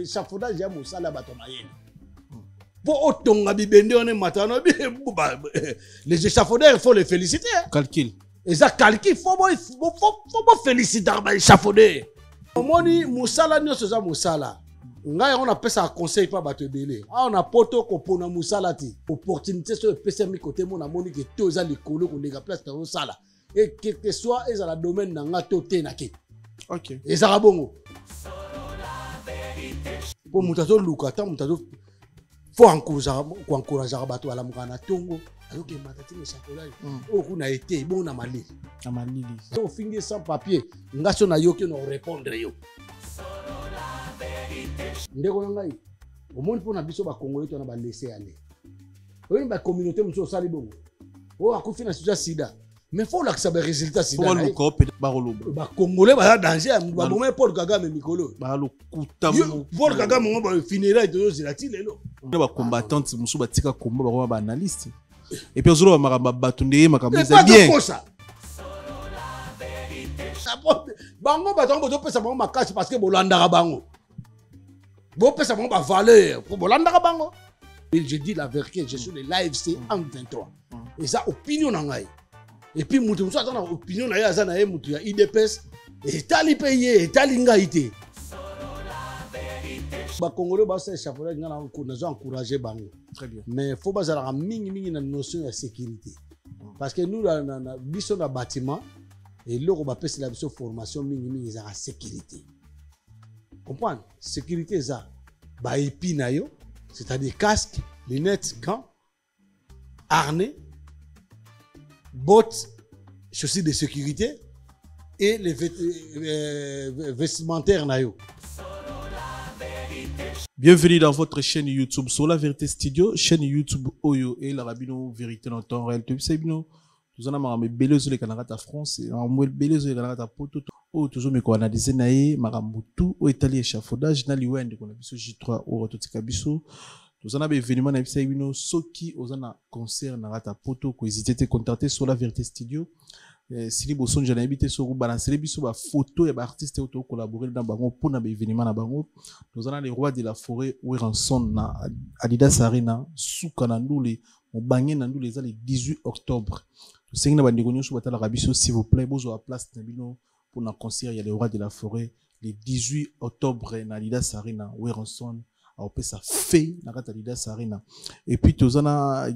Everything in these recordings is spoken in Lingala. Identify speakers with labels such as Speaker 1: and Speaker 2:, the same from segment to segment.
Speaker 1: Échafaudage ya mosala ya bato ya mayele mpo otonga bibende wana emata wana, les échafaudeurs, il faut les féliciter, hein.
Speaker 2: Calcul.
Speaker 1: Eza calcul. Faut bofélicitaka baéchafaudeur. Omoni, mosala nyonso eza mosala. Ngai yango napesaka conseil mpa bato ebele awa na Poto: kopona mosala te. Opportunité so epesami kote mo, namoni ke to eza likolo koleka place na osala, et quelque soit ezala domaine na nga to te, nake. Ezalaka bongo mpo moto azoluka ata moto azo fo koencourageaka bato balamukaka na ntongo, azokemata ntina échafaudage. Oyo kuna ete bongo na malili.
Speaker 2: Na malili.
Speaker 1: So ofingi sans papier, nga so nayoki, na orépondre yo. Ndeko na ngai, omoni, mpo na biso bakongole to na balese ale, oyebi, bacommunauté mosusu osali bongo, oyo akufi na situation ya sida, mais faut olakisa barésultat
Speaker 2: po
Speaker 1: sida na ye.
Speaker 2: Baluka o mpe bakoloba.
Speaker 1: Bakongole baza danger. Baboma Paul Kagame mikolo.
Speaker 2: Balokuta.
Speaker 1: Paul Kagame ngo bafunérailles tozozela ti lelo.
Speaker 2: Na bacombattante mosusu batika komba, bakoma baanalyste, et puis ozoloba makambo ya bato nde makambo eza bien.
Speaker 1: Kosa bango, bato yango bozopesa bango makasi parce que bolandaka bango, bopesa bango bavaleur po bolandaka bango. Et je dis la vérité, je suis le live, c'est en 23. Eza opinion na ngai. Et puis moto mosusu aza na opinion na ye, aza na ye moto ya UDPS, etali mpe ye, etali ngai te. Bakongolo basala échafaudage, ngai nazo encourage bango.
Speaker 2: Très bien.
Speaker 1: Mais faut bazalaka mingimingi na notion ya sécurité, parce que nous na biso na bâtiment, eloko bapesela biso formation mingimingi ezalaka sécurité. Comprendre, sécurité eza baépi na yo, c'est-à-dire casque, lunettes, gants, harnais, bottes, chaussures de sécurité et les vestimentaires na yo.
Speaker 2: Bienvenue dans votre chaîne YouTube sur la Vérité Studio, chaîne YouTube oyo et la rabino vérité dans temps réel. Tu sais bino, tous en makambo ebele ezoleka na kati ya France, makambo ebele ezoleka na kati ya Poto, oyo tozomeka koanalyse na ye makambo tu oyo etali échafaudage na liwa ya ndeko na biso J3 oyo totika biso. Toza na baévénement na biso bino. Soki oza na concert na kati ya Poto, kohésite te, contacter sur la Vérité Studio. Sili Bosonja, nayebi te soki balancele biso bafoto ya baartiste oyo tocollabore na bango mpona baévénement na bango. Toza na le roi de la forêt Werrason na Adidas Arena, suka na ndule, mobange na ndule, eza le 18 octobre. Tosengi na bandeko nyonso batalaka biso, s'il vous plaît, bozwa place na bino mpona concert ya le roi de la forêt le 18 octobre na Adidas Arena. Werrason akopesa fe na kati ya Adidas Arena. Et puis toza na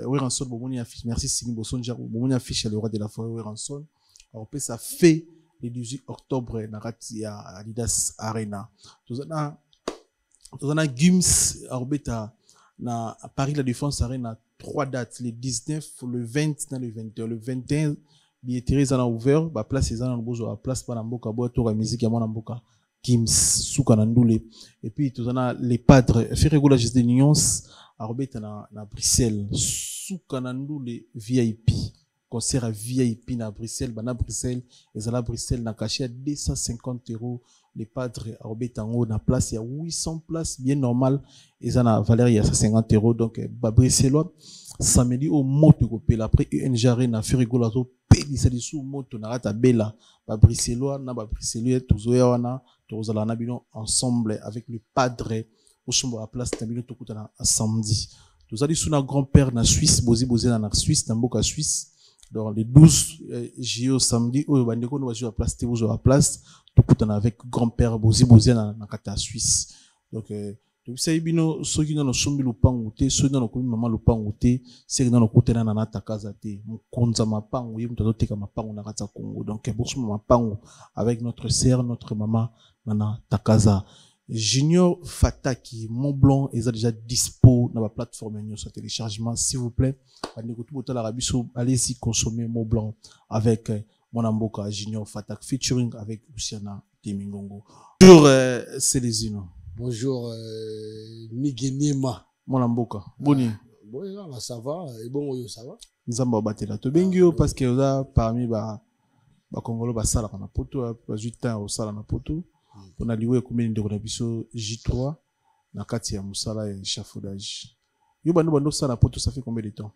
Speaker 2: Werrason, bomoni affiche. Merci Sini Bosonja. Bomoni affiche ya le roi de la forêt Werrason, akopesa fe le 18 octobre na kati ya Adidas Arena. Toza na Gims, akobeta na Paris La Défense Arena, trois dates: le 19, le 20 na le 21. Le 21, billetterie eza na ouvert, baplace eza na, bozwa baplace mpana mboka boya toka musique ya mwana mboka Gims, suka na ndule. Et puis toza na les padres Ferre Gola, Jésus de nuance, akobeta na Bruxelles, suka na ndule, VIP, concert à VIP na Bruxelles. Bana Bruxelles, ezala Bruxelles na cachet ya 250 euros. Les padres akobeta yango na place ya 800 place bien normal, eza na valeur ya 150 euros. Donc babruxellois, samedi oyo moto ekopela après UNG Arena. Ferre Gola azopelisa lisusu moto na kati ya bela. Babruxellois na babruxellois, tozoya wana, tokozala na bino ensemble avec le padre. Osomba place na bino, tokutana samedi. Tozali su na grand père na Suisse, bozi bozela na Suisse, na mboka Suisse. Donc le 12 juillet, samedi oyo, bandeko no bazwi place te, bozwa place, tokutana avec grand père bozi bozela na kati ya Suisse. Donc tobisaki bino, soki nano osombi lopango te, soki nano okomi mama lopango te, seki nano okutana na Natakaza te, mokonzi ya mapango, ye moto azoteka mapango na kati ya Congo. Donc bosomba mapango avec notre sœur, notre mama Nana Takaza. Junior Fataki, Mont Blanc eza déjà dispo na baplateforme nyonso ya téléchargement. S'il vous plaît, bandeko tu botalaka biso, allez-y consommer Mont Blanc avec mwana mboka Junior Fatak featuring avec Luciana Temingongo. Bonjour Célésino.
Speaker 1: Bonjour Miguel.
Speaker 2: Mwana mboka, boni?
Speaker 1: Bon, là, ça va. Et bon, ça va.
Speaker 2: Nzambe abatela. Tobengi yo parce que oza parmi ba bakongolo basalaka na Poto, bazwi temps ya kosala na Poto mpona liwa ekomeli ndeko na biso J3 na kati ya mosala ya échafaudage. Yo bando osala na Poto, ça fait combien de temps?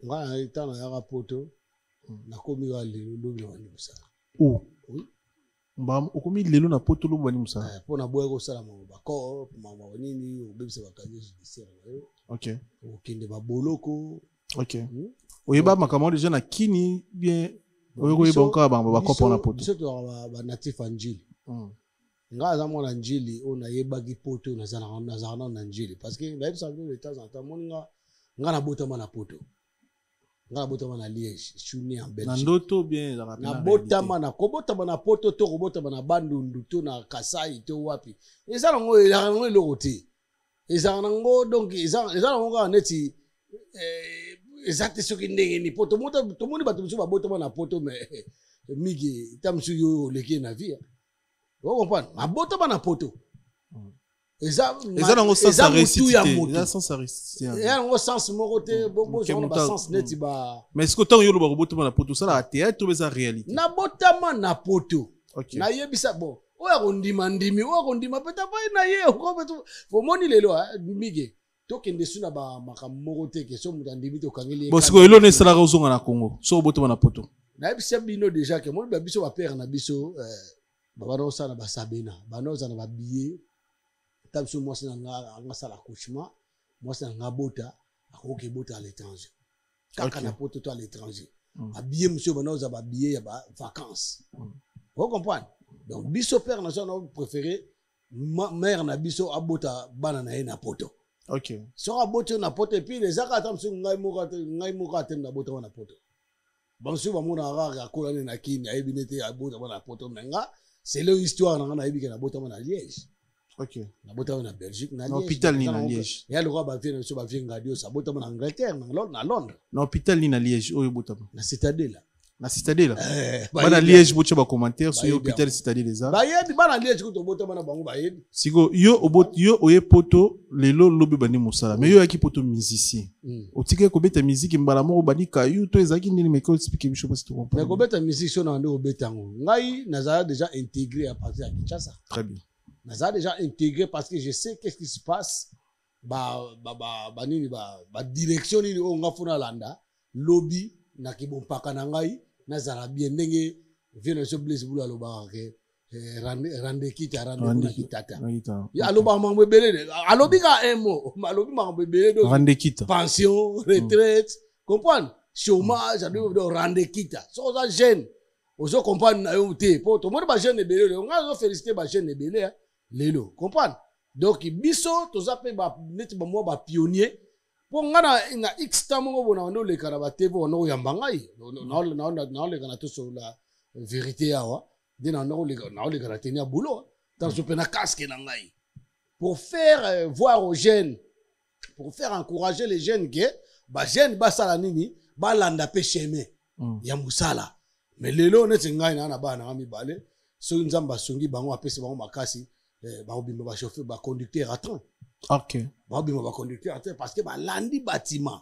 Speaker 1: Ngai na ntango nayaka Poto, nakomi kaka lelo, lobi na bandi mosala.
Speaker 2: Oh.
Speaker 1: Oui.
Speaker 2: Okomi lelo na poto, lobo bani mosala.
Speaker 1: Mpo na boya kosala makambo bacor, makambo nini, obebisa bacasier judiciaire na yo. Okende baboloko.
Speaker 2: Oyeba makambo wana déjà na kini bien, oyo koyeba kaka bango bakopa na poto?
Speaker 1: Biso tozalaka banatif ya Njili. Nga aza mwana Njili oyo nayebaki poto, nazalaka nano na Njili, parce que nayebisaka bino de temps en temps, moni nga nabotama na poto, nga nabotama na Liège, je suis né en
Speaker 2: Na
Speaker 1: Belgique.
Speaker 2: ndoto bien ezalaka mpe na
Speaker 1: Nabotama na kobotama na poto to kobotama na Bandundu to na Kasai to wapi, eza nango, ezalaka nango eloko te, ezalaka nango, donc eza nango kaka neti eza te soki ndenge nini, po tomoni bato mosusu babotama na poto, mais mingi ta mosusu yo oleki ye na vie, ocomprendre, abotama na poto. Eza
Speaker 2: Eza nango sens
Speaker 1: eza
Speaker 2: ya
Speaker 1: mutu
Speaker 2: réussite
Speaker 1: ya
Speaker 2: te.
Speaker 1: motu.
Speaker 2: Eza sens ya réussite te.
Speaker 1: Eza yango sens moko te. Bozonga na basens neti ba
Speaker 2: Mais est-ce que ntango yo oloba kobotama na poto, osalaka théâtre ou eza réalité?
Speaker 1: Nabotama na poto. Nayebisa bon, oyo akondima ndimi, oyo akondima mpe tapai na ye. Omoni lelo, ah, mige tokende su na bamakambo moko te ke so moto andimi te, okangeli ye
Speaker 2: Bon,
Speaker 1: kanda.
Speaker 2: sikoyo eloko esalaka ozonga na Congo so obotama na poto?
Speaker 1: Nayebisa bino déjà ke moni babiso, bapère na biso, babanda kosala na basabena, banda kozala na babillet. Ta biso, mwasi na nga anga asala accouchement, mwasi na nga bota, akoki ebota à l'étranger kaka na poto to à l'étranger. Babillet mosusu banda kozala babillet ya bavacance. Ocomprendre? Donc biso père na biso na préféré mère na biso abota bana na ye na poto. Soki aboti yo na poto, et puis eza kaka ata mosusu ngai moko ate nabotama na poto. Bamosusu bamonaka kaka akola nde na Kini, ayebi nete abotama na poto, mais nga, c'est le histoire na nga, nayebi ke nabotama na Liège. Nabotama na Belgique, na
Speaker 2: Na
Speaker 1: Liège.
Speaker 2: hôpital nini na
Speaker 1: Eza
Speaker 2: Liège?
Speaker 1: Ya lokola bavie na biso, bavie Ngadios, abotama na Angleterre, na Londres.
Speaker 2: Na hôpital nini na Liège oyo obotama?
Speaker 1: Na Citadela.
Speaker 2: Na Citadela?
Speaker 1: Eh,
Speaker 2: Bana
Speaker 1: bayebi.
Speaker 2: Liège, botya bacommentaire soki
Speaker 1: Bayebi
Speaker 2: hôpital
Speaker 1: yango.
Speaker 2: Citadelle eza.
Speaker 1: Bayebi, bana Liège kutu obotama na bango bayebi.
Speaker 2: Sikoyo yo yo oye poto lelo, lobi bandi mosala, mais yo oyaki poto musicien. Otikaki kobeta musique mbala moko, bandi kayu to ezalaki nini? Mais explique biso mpasi
Speaker 1: Mais
Speaker 2: tocomprendre.
Speaker 1: Kobeta musique, so na nde kobeta yango, ngai nazala déjà intégré à partir ya Kinshasa.
Speaker 2: Très bien.
Speaker 1: Nazala déjà intégré parce que je sais qu'est-ce qui se passe, ba ba ba ba nini, ba direction nini oyo nga funa landa lobi na kibompaka na ngai, nazala bien ndenge vieux na biso Blaise Bulu alobaka ke rende kita, rende
Speaker 2: Rende
Speaker 1: kuna kitata.
Speaker 2: Na kita.
Speaker 1: Ye alobaka makambo ebele de, alobi kaka un mot, alobi makambo ebele, donc
Speaker 2: Rende kita.
Speaker 1: Pension, retraite, comprendre, chômage, alobi donc rende kita. Soki oza jeune, ozo comprendre na yo te, po tomoni bajeune ebele lelo, ngai azo félicité bajeune ebele, hein, lelo, comprendre. Donc biso toza mpe neti bamwa bapionnier, mpo nga na x temps moko bona banda oleka na batv, wana oyamba ngai, naoleka na tosolola vérité awa nde naoleka na teni ya boulot, ntanso mpe na casque na ngai pour faire voir aux jeunes, pour faire encourager les jeunes ke bajeune basala nini, balanda mpe chemin ya mosala. Mais lelo neti ngai naa na bana nanga mibale, soki Nzambe asungi bango, apesi bango makasi, bakobima bachauffeur, baconducteur à train. Bakobima baconducteur à train parce que balandi bâtiment.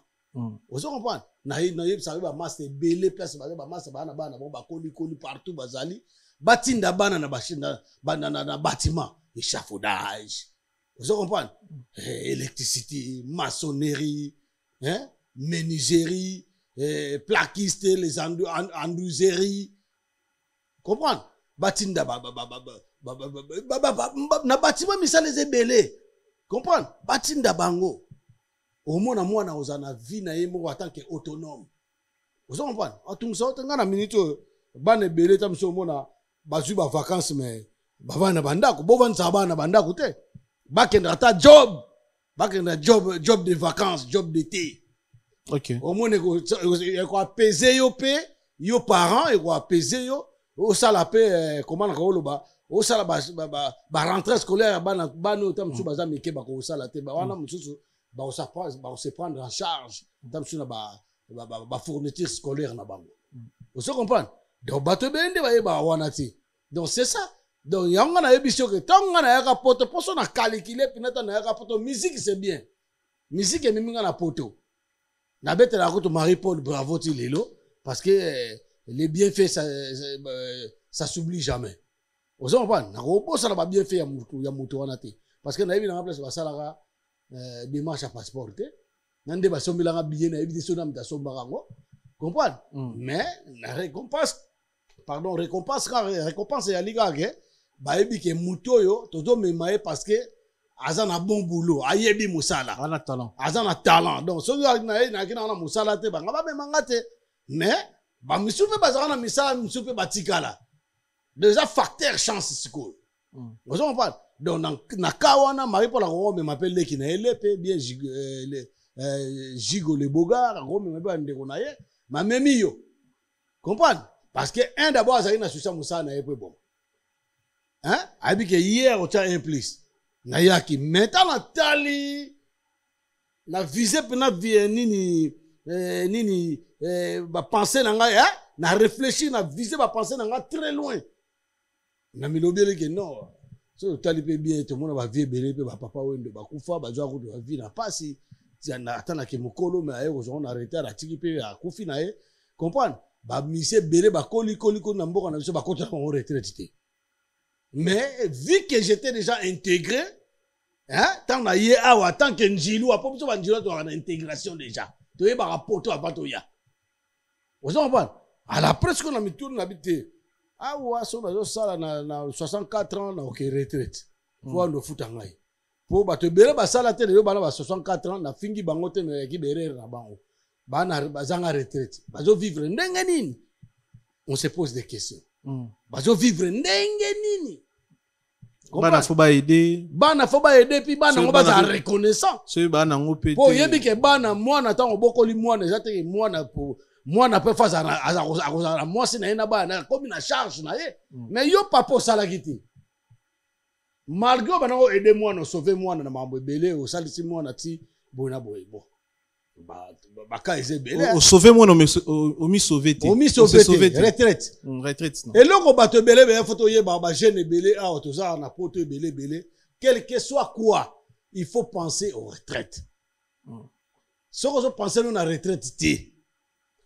Speaker 1: Ozo comprendre? Nayebisaka yo, bamaster ebele place baza, bamaster baa na bana bango bakolikoli partout, bazali batinda bana na bâtiment, échafaudage, ozo comprendre, électricité, maçonnerie, hein, menuiserie, plaquiste, les enduiserie, comprendre, batinda ba na bâtiment, misala eza ebele, comprendre, batinda bango. Omona mwana oza na vie na ye moko en tant que autonome, ozo comprendre, atungisa ote. Nga na minute oyo, bana ebele ta mosu omona bazwi bavacance, mais bavanda na bandako, bovandisaka bana na bandako te, bakendaka ata job, bakendaka job, job de vacances, job d'été. Omona ekoapese yo mpe yo parent, ekoapese yo, osala mpe comment naka oloba, osala barentrée scolaire ya bana. Bana oyo ta mosusu baza mike, bakosala te. Wana mosusu bakose prendre en charge ta mosusu na bafourniture scolaire na bango, ozo comprendre. Donc bato ebele nde bayebaka wana te. Donc c'est ça. Donc yango nga nayebi soki ntango nga nayaka poto, mposo na calcule mpena ntango nayaka poto, musique c'est bien, musique ememi nga na poto. Nabetelaka kutu Marie Paul bravo ti lelo, parce que les bienfaits, ça s'oublie jamais, ozo comprendre. Nakobosana babienfait ya mutu wana te, parce que nayebi nanga place basalaka démarche ya passeport te, na nde basombelanga billet, nayebi te so na moto asombaka yango, comprendre. Mais na récompense Pardon, récompense kaka, récompense eyali kaka ke bayebi ke motu oyo tozomema ye parce que aza na bon boulot, ayebi mosala,
Speaker 2: aza na talent.
Speaker 1: Aza na talent. Donc soki naye nayaki nanga na mosala te, banga bamema nga te. Mais bamisusu mpe bazalaka na misala, misusu mpe batikala. Déjà facteur chance sikoyo. Ozo comprendre? Donc na ka wana, Marie Paul akokomema mpe leki na ye lepe bien, Gigo le Bogar akomema mpe bandeko na ye, mamemi yo, comprendre? Parce que un, d'abord azalaki na susi ya mosala na ye mpo eboma, hein? Ayebi ke hier otya un plus, nayaki. Mais ntango natali na vise mpena vie nini, nini, bapense na ngai, eh? Na réfléchir, na vise bapense na ngai très loin, na milobi eleke non. Soki otali mpe bien, tomona bavie ebele mpe bapapa Wendo bakufa, bazwa kutu bavie na pasi, ata nake mokolo, me aye kozwa na retard, atiki mpe akufi na ye, comprendre? Bamisi ebele bakolikolikoli na mboka na biso, bakota na bango retraite te. Mais vu que j'étais déjà intégré, hein, ntango na ye awa tant que njilu, apo biso banjilu tozalaka na intégration déjà, toyebaka poto avant toya, oza comprendre? Ala presque na mituni na bi te awa, soki nazosala na 64 ans, na oke retraite, fo wana ofuta ngai, mpo bato ebele basala te. Lelo bana ba 64 ans, nafingi bango te, me yaki berere na bango, bana bazanga retraite, bazovivre ndenge nini? On se pose des questions. Bazovivre ndenge nini?
Speaker 2: Bana fo baede.
Speaker 1: Bana fo baede, mpi bana yango bazala reconnaissant.
Speaker 2: Soki bana yango mpe.
Speaker 1: Mpo oyebi ke bana, mwana, ntango obokoli mwana, eza teke mwana, mwana mpe fo akozala na mwasi na ye na bana, akomi na charge na ye. Mais yo papa osalaki te, malgré obanda koaide mwana, osauve mwana na makambo ebele, osalisi mwana ti boye na boye. Bo baka eza ebele.
Speaker 2: Osauve mwana, omisauve te.
Speaker 1: Omisauve te, retraite.
Speaker 2: Retraite.
Speaker 1: Eloko bato ebele ebele fo toyeba, bajeune ebele awa tozala na poto ebele ebele, quel que soit quoi, il faut penser aux retraites. Soki ozopense no na retraite te,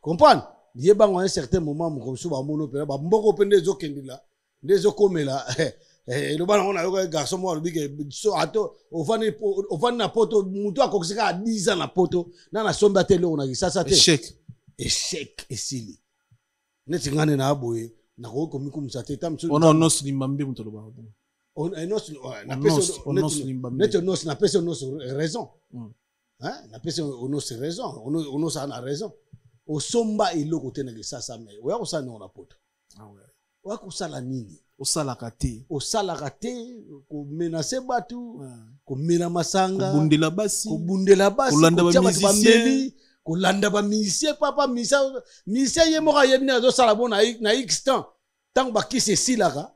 Speaker 1: comprendre, yebango, un certain moment, moko mosusu bamona mpena bamboko mpe nde ezokendela, nde ezokomela. Eloba nango, nayoka garçon moko alobi ke so ato ovandi na poto, motu akokisi kaka 10 ans na poto, na nasombi ata eloko na Kisasa te.
Speaker 2: Échec.
Speaker 1: Échec esili. Neti ngai nde naa boye, nakoki komikumisa te ta mosusu.
Speaker 2: Wana Onos Limbambe moto alobaka.
Speaker 1: Neti Onos, napesi Onos raison. Napesi Onos raison, Onos aza na raison. Osomba eloko te na Kisasa, me oya kosala niongo na poto? Oya kosala nini?
Speaker 2: Osalaka te.
Speaker 1: Osalaka te, komenacer bato, komela masanga,
Speaker 2: kobundela basi.
Speaker 1: Kobundela basi,
Speaker 2: kolanda
Speaker 1: kotia bato
Speaker 2: bamusicien.
Speaker 1: Bameli, kolanda bamusicien. Papa musicien ye moko ayebi nde azosala bo na x temps, ntango bakisi esilaka.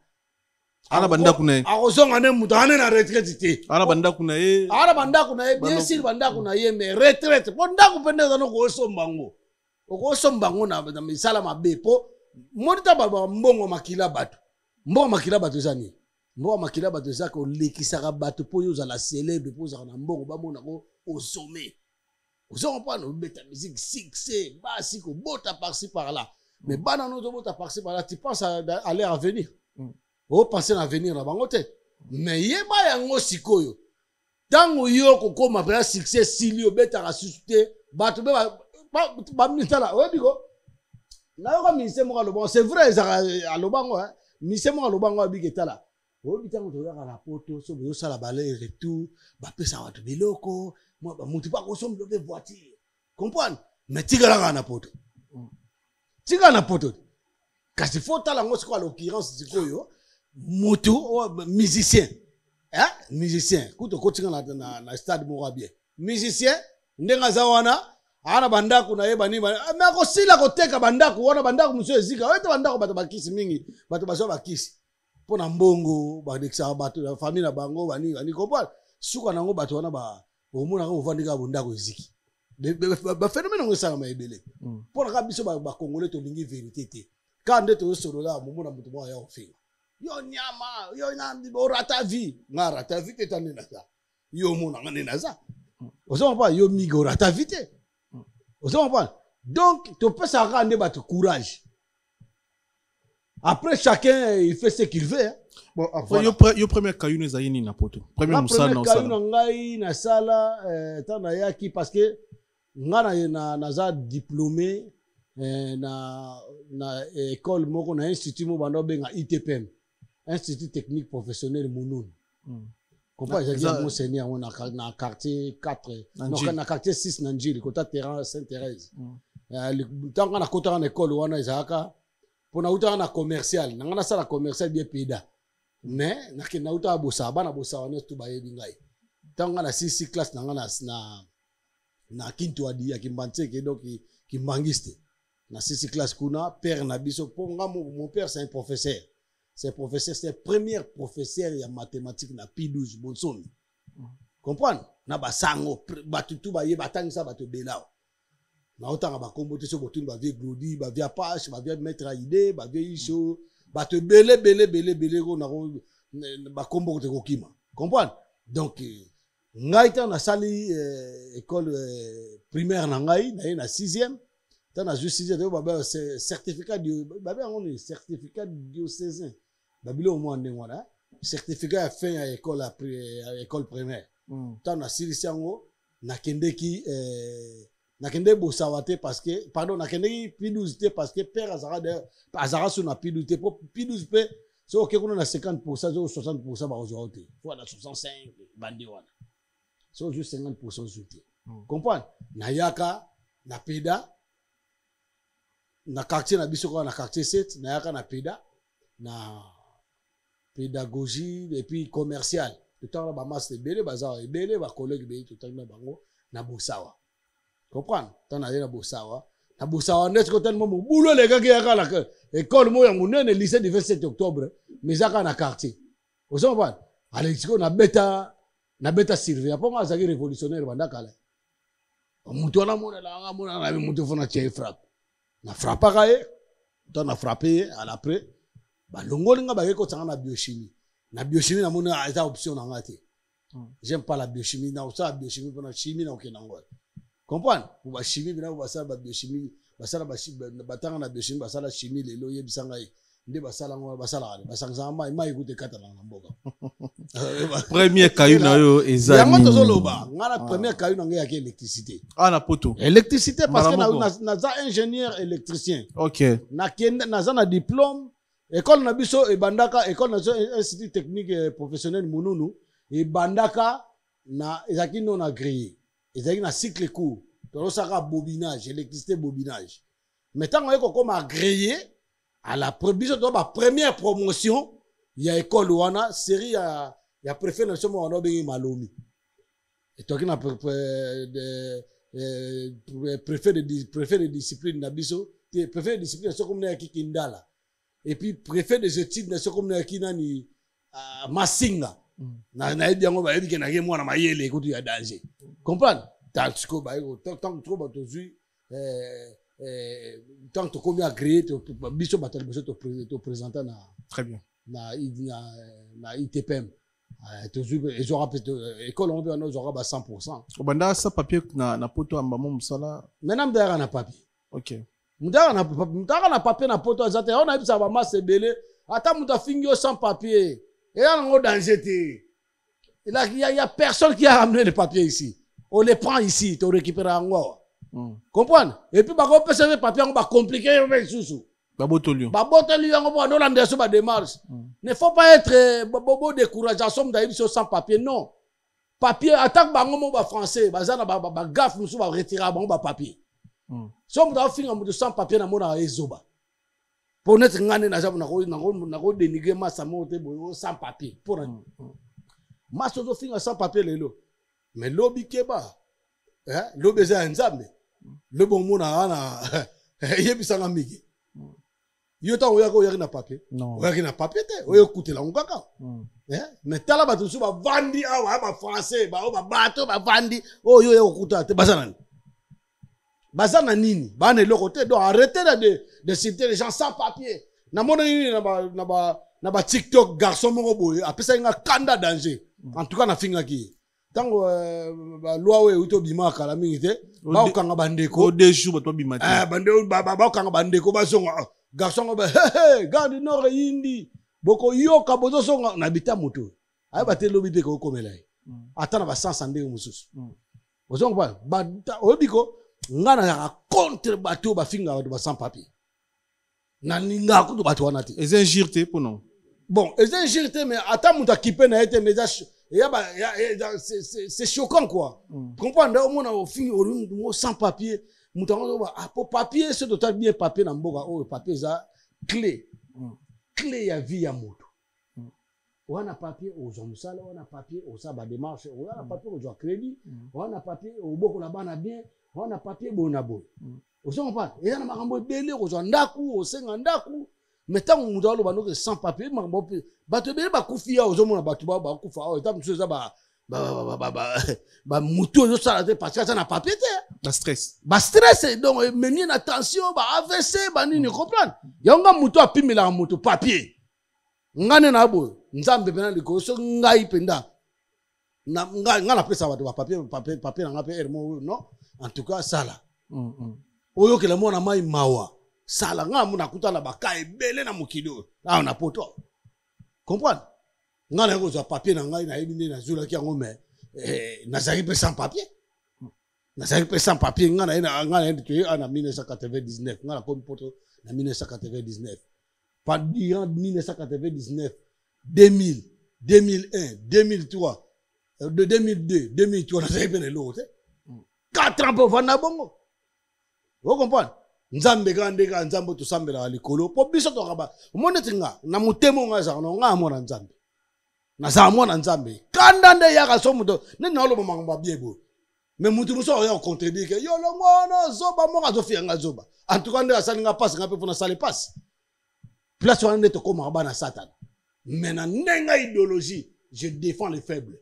Speaker 2: Ana bandako na ye.
Speaker 1: Akozonga nde moto ane na retraite te.
Speaker 2: Ana bandako na ye.
Speaker 1: Ana bandako na ye, bien sûr, bandako na ye, mais retraite, mpo ndako mpe nde eza no koosomba yango, okosomba yango na misala mabe. Mpo moni ta mbongo makila bato, mbongo makila bato eza nini? Mbongo makila bato eza kolekisaka bato mpo oyo ozala célèbre, mpo ozalaka na mbongo, bamonako osome, ozo comprendre? Obeta musique, succès, basi kobota par-ci par-là, mais bana no ozobota par-ci par-là, tu penses à leur avenir? Opense na avenir na bango te. Mais yeba yango sikoyo, ntango yo kokóma mpenza succès esili, obetaka susu te, bato mpe bamitala. Oyebi ko nayoka ministre moko alobango, c'est vrai, ezalaka alobango, ministre moko alobango, abiki etala. Oyebi, ntango toyaka na poto, so bozosala bale retour, bapesaka bato biloko, motu mpe akosomba mpe voiture, comprendre? Mais tikala kaka na poto, tikala na poto. Kasi fo tala yango sikoyo, à l'occurrence sikoyo motu musicien, hein? Musicien kutu okotinga na stade moko ya bien, musicien ndenge aza wana, aa na bandako na ye, banini, me akosila koteka bandako wana, bandako mosusu ezika oyo te, bandako bato bakisi mingi, bato bazwa bakisi mpo na mbongo, balekisaka bato na famille na bango, banini banini, comprendre? Suka nango, bato wana omonaka ovandi kaka, bondako eziki. Baphénomène yango esalama ebele. Mpo na kaka biso bacongolais tolingi vérité te. Kaka nde tozosolola, momona moto moko aya kofinga yo, nyama yo, orata vie. Nga arata vie te, ta nde naza, yo omonanga nde naza, oza comprendre? Yo mingi orata vie te, oza comprendre? Donc topesaka kaka nde bato courage. Après, chacun il fait ce qu'il veut, hein.
Speaker 2: Bon, après, voilà. Yo première caillou ezali nini na poto? Premier mosala na
Speaker 1: osala? Na ngai nasala, ntango nayaki, parce que nga naza diplômé. na école moko, na institut moko banda obenga ITPM, Institut Technique Professionnel Mununu. Comprends, ezalaki ya monseigneur yango na quartier 4, non, na quartier 6, na Njili, kota terrain Saint Thérèse. Ntango nga nakotaka na école wana, ezalaka mpo nautaka na commercial na nga, nasala commercial bien peda, mais nakende, nautaka Bosawa. Bana Bosawa nyonso tu bayebi ngai. Ntango nga nasilisi classe na nga na Kintuadi ya Kimbanseke, donc kimbangiste, nasilisi classe kuna, père na biso, mpo nga mon père, c'est un professeur, c'est professeur, c'est premier professeur ya mathématique na P12 Bonsomi. Comprendre, na basango, bato tu baye, batangisa bato ebele awa. Naotanga bakombo te, so botuni bavieux Glodi, bavieux Apache, bavieux Maître Aide, bavieux Iso, bato ebele ebele ebele ebele ko nako bakombo kote kokima. Comprendre, donc ngai ntango nasali école primaire na ngai, naye na sixième. Ntango nazwi sixième, toyo babe certificat, babe yango nini, certificat diocésain, babiloko mwa ndenge wana, certificat ya fin ya école, ya école primaire. Ntango nasilisi yango, nakendeki nakende Bosawa te parce que, pardon, nakendeki P12 te parce que père azalaka so na P12 te, po P12 mpe soki oke kuna na 50 %, soki 60 %, bakozwa yo te. Fo na 65 bande wana, soki ozwi 50 %, ozwi te. Comprendre, nayaka na peda na quartier na biso kaka na quartier 7, nayaka na peda na pédagogie et puis commercial. Totanga na bamaster ebele, baza ebele, bacollègue ebele, totangi na bango na Bosawa. Comprendre, ntango naye na Bosawa, na Bosawa nde sikoyo tani mo mobulu elekaki. Yaka na école moko ya monene, lycée du 27 octobre, mais eza kaka na quartier. Ozo comprendre, ale sikoyo nabeta surveillant, mpo nga azalaki révolutionnaire banda kala. Moto wana amonelanga, amonana na moto, fo na tia ye frappe. Na frappaka ye. Ntango na frappe ye, à l'après balongoli nga, bakei kotanga na biochimie. Na biochimie, namoni eza option na nga te. J'aime pas la biochimie. Na osala biochimie mpona chimie na okende yango. Comprendre, po bachimie mpena basala babiochimie, basala, batanga na biochimie, basala chimie. Lelo oyebisa ngai nde basala yango, basalaka, basangisaka mai, mai ekuta ekatalaka na mboka.
Speaker 2: Premier caillou na yo eza
Speaker 1: Yango tozoloba. Nga na premier caillou na ngai yaki électricité.
Speaker 2: Ah, na poto?
Speaker 1: Électricité, parce que naza ingénieur électricien. Nakende, naza na diplôme. École na biso ebandaka, école na biso, Institut Technique Professionnel Mununu, ebandaka na, ezalaki non agréé, ezalaki na cycle court, tozosaka bobinage, électricité, bobinage. Mais ntango oye kokóma agréé, à la biso to ba première promotion ya école wana, série ya préfet na biso moko wana obengi Malomi, etoki na préfet de discipline na biso te. Préfet de discipline na biso komona yaki Kindala, et puis préfet des études na biso komona yaki nani, Masinga. Nayebi yango, bayebi ke nake mwana mayele ekutu ya danger. Comprendre, sikoyo ntango sikoyo bato ozwi, ntango tokomi agréé, biso bato ya liboso toprésenta na
Speaker 2: Très bien.
Speaker 1: na ITPM. Tozwi, ezwaka mpe école yango mpe wana ozwaka ba 100 %.
Speaker 2: Obanda sa papier na poto, amba mo mosala?
Speaker 1: Maintenant mutu ayaka na papier. Mutu ayaka na papier na poto aza te. Ayo nayebisaka bamasa ebele, ata mutu afingi yo sans papier, eya nango danger te. Il y a personne qui a ramené les papiers ici. On les prend ici, tu récupères yango awa. Comprendre, et puis bakopesa mpe papier yango, bacompliqué yo mpe lisusu.
Speaker 2: Babotoli yo.
Speaker 1: Babotoli yango mpo bandolandela so badémarche. Ne faut pas être bobo découragé so moto ayebi so sans papier. Non, papier, ata bango mo bafrançais baza na bagaffe mosusu, baretiraka bango bapapier. So moto afinga moto sans papier, namonaka ezoba. Mpo neti nga nde naza nakodénigrer masa moko te boye sans papier. Mpona masa ozofinga sans papier lelo, mais lobi keba, lobi eza ya Nzambe. Lobi omonaka wana, eyebisanga mingi. Yo ntango oyaki, oyaki na papier? Oyaki na papier te, oyo okutela yango kaka. Mais tala bato mosusu bavandi awa, bafrançais, bao babato bavandi oyo oyo okutala te, baza nani, baza na nini, baa na eloko te. Donc arrêtez de citer les gens sans papier. Namoni nini na ba TikTok, garçon moko boye apesaki nga kanda danger. En tout cas nafingaki ye ntango baloi oyo euti obima kala mingi te, baokanga bandeko.
Speaker 2: 2 jours bato babima
Speaker 1: te. Baokanga bandeko bazonga. Garçon ngo, Gare du Nord eyindi, bokoyoka, bozozonga na bita. Moto ayeba te lobi mpe kokomela ye ata na basansa ndenge mosusu. Ozonga, oyebi ko Nga nazalaka contre bato oyo bafingaka bato ba sans papier. Nalingaka kutu bato wana te.
Speaker 2: Eza injure te mpo non?
Speaker 1: Bon, eza injure te, mais ata moto akipe na ye te, mais eza c'est choquant quoi. Comprendre, omona ofingi olingi moto moko sans papier, moto yango azoba, ah, po papier, soki totali bien papier na mboka oyo, papier eza clé. Clé ya vie ya moto. Wana papier ozwa mosala, wana papier osala badémarche, wana papier ozwa crédit, wana papier obokola bana bien, wana papier boye na boye. Ozo comprendre, eza na makambo ebele, kozwa ndako, osenga ndako. Mais ntango moto aloba noke sans papier, makambo mpe bato ebele bakufi awa. Ozomona bato bakufa awa, eza mosusu eza bamutu ezosala te parce que aza na papier te.
Speaker 2: Bastress.
Speaker 1: Bastress, donc ememi na tension, ba AVC, banini. Comprendre yango, nga motu apimelaka moto papier, nga nde na boye, Nzambe mpena likolo, soki ngai mpenza nga napesaka bato bapapier, papier na nga mpe ere moko, non, en tout cas sala oyokela mwana mai mawa, sala. Nga nakuta na baka ebele na mokili oyo awa na poto. Comprendre, nga naye kozwa papier na ngai, nayebi nde nazwelaki yango, mais nazalaki mpe sans papier, nazalaki mpe sans papier. Nga naye toye awa na 1999, nga nakomi poto na 1999. Durant 1999, 2000, 2001, 2003, 2002, 2003, nazalaki mpe na eloko te. 4 ans mpe ovanda bongo. Ocomprendre, Nzambe kaka nde kaka Nzambe oyo tosambelaka likolo, mpo biso tokaka omoni neti nga na motema oyo nga ezalaka na nga ya mwana Nzambe, nazala mwana Nzambe. Kanda nde eyaka so moto neti naoloba makambo ya bie boye, mais motu mosusu akoya kocontredire ke yo longo wana zoba moko azofia nga zoba. En tout cas nde asali nga mpasi, nga mpe mpona asali mpasi. Place wana nde tokomaka bana Satana. Mais na ndenge idéologie, je défends les faibles.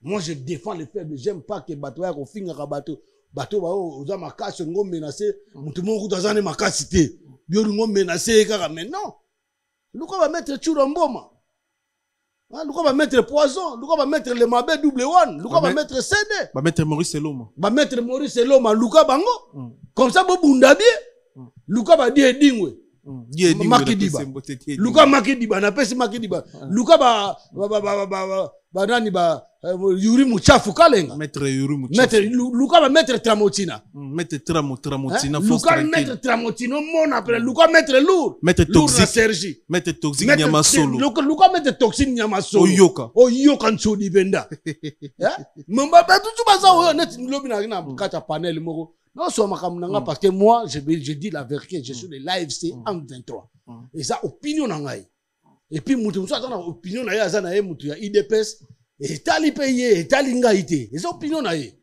Speaker 1: Moi, je défends les faibles. J'aime pas que bato baya kofingaka bato. Bato bao oza makasi, olingo menace motu moko kutu aza ne makasi te, yo olingo menace ye kaka. Mais non, luka bamaître Tshoura Mboma, luka bamaître Poison, luka bamaître Le Mabe double one, luka bamaître CD.
Speaker 2: Bamaître Maurice Eloma.
Speaker 1: Bamaître Maurice Eloma, luka bango. Comme ça bobunda bien. Luka badie edingwe Makidiba, luka Makidiba, napesi Makidiba, luka banani ba Yuri Muchafu Kalenga.
Speaker 2: Maître Yuri
Speaker 1: Muchafu. Maître, luka ba maître Tramotina.
Speaker 2: Maître Tramotina.
Speaker 1: Luka maître Tramotina, omona apres luka maître Lourd.
Speaker 2: Maître
Speaker 1: Toxique Sergi.
Speaker 2: Maître Toxique Nyama Solo.
Speaker 1: Luka maître Toxique Nyama Solo.
Speaker 2: Oyoka.
Speaker 1: Oyoka nsodi benda batutu baza oyo neti lobi na kati ya panel moko, nyonso makambo na nga, parce que moi je dis la vérité. Je suis le live, c'est en 23, eza opinion na ngai. Et puis moto mosusu aza na opinion na ye, aza na ye moto ya UDPS, etali mpe ye, etali ngai te, eza opinion na ye.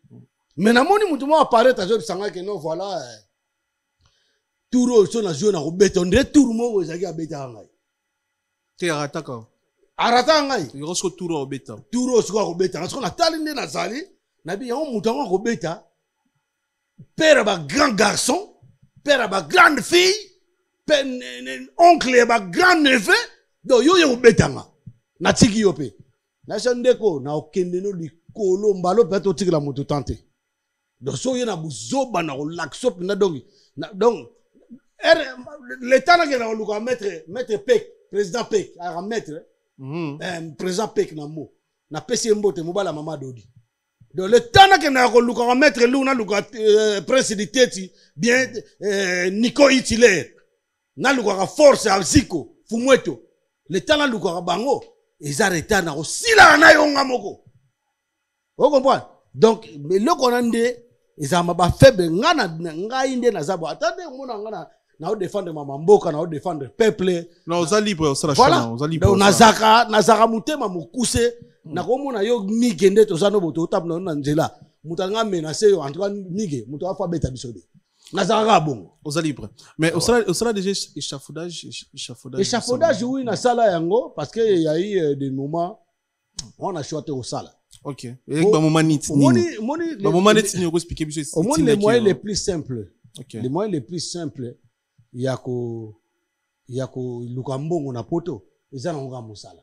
Speaker 1: Mais namoni moto moko apparaître, azoyebisa ngai ke non, voilà, tour oyo so nazwi oyo na kobeta, ondire tour moko ezalaki abetaka ngai.
Speaker 2: Te, arataka.
Speaker 1: Arataka ngai.
Speaker 2: Yoko siko tour oyo obeta.
Speaker 1: Tour oyo sikoyo akobeta, siko natali nde nazali nabi yango, moto yango akobeta, père ya bagrand garçon, père ya bagrande fille, oncle ya bagrand neveu, donc yo ye kobetanga, natiki yo mpe nasa ndeko na okende no likolo mbalo mpe totikela moto tan te. Donc so oye na buzoba na kolakisa mpenza, donc l'état nakende koluka maître Pek, président Pek aka maître. Président Pek na mo napesi ye mbote, mobala mama Dodi. Donc le temps nakendaka kolukaka maître Lu, naluka Prince Diteti bien, Nico Itilaire, nalukaka force ya Ziko Fumweto, le temps nalukaka bango eza retard, na kosilaka na yo nga moko. Ocomprendre, donc eloko wana nde ezalama bafaible. Nga na ngai nde naza bo, ata nde omona nga na naodéfendre mama mboka, naodéfendre peuple.
Speaker 2: Non, oza libre, osala.
Speaker 1: Voilà, donc nazaka motema mokuse. Nakomona yo mige nde toza no boto, otambola no na nzela, moto alinga menace yo, en tout cas mige moto afa abeta biso de, nazalaka kaka bongo.
Speaker 2: Oza libre, mais osala déjà échafaudage, échafaudage?
Speaker 1: Échafaudage, oui, nasala yango, parce que y a eu des moments wana choix te kosala.
Speaker 2: Ok, bamoment nini? Bamoment neti nini okoexpliquer biso?
Speaker 1: Omoni, les moyens les plus simples, les moyens les plus simples ya koluka mbongo na poto eza nango kaka mosala.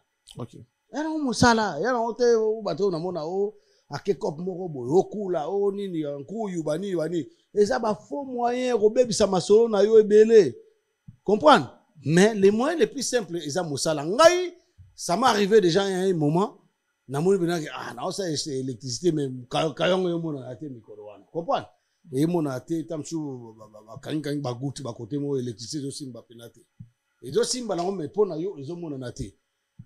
Speaker 1: Ya nango mosala, ya nango te bato oyo namona o ake cope moko boye, okula o nini, nkuyu, banini banini, eza bafaux moyen kobebisa masolo na yo ebele. Comprendre, mais les moyens les plus simples eza mosala. Ngai, ça m'est arrivé déjà à un moment, namoni mpenza ah, naosala électricité, mais kayongo yo monana te mikolo wana. Comprendre. Emonana te, ta mosusu bakangikangi baguti bakote moko, électricité ezosimba mpena te, ezosimba nango, mais mpo na yo ezomonana te.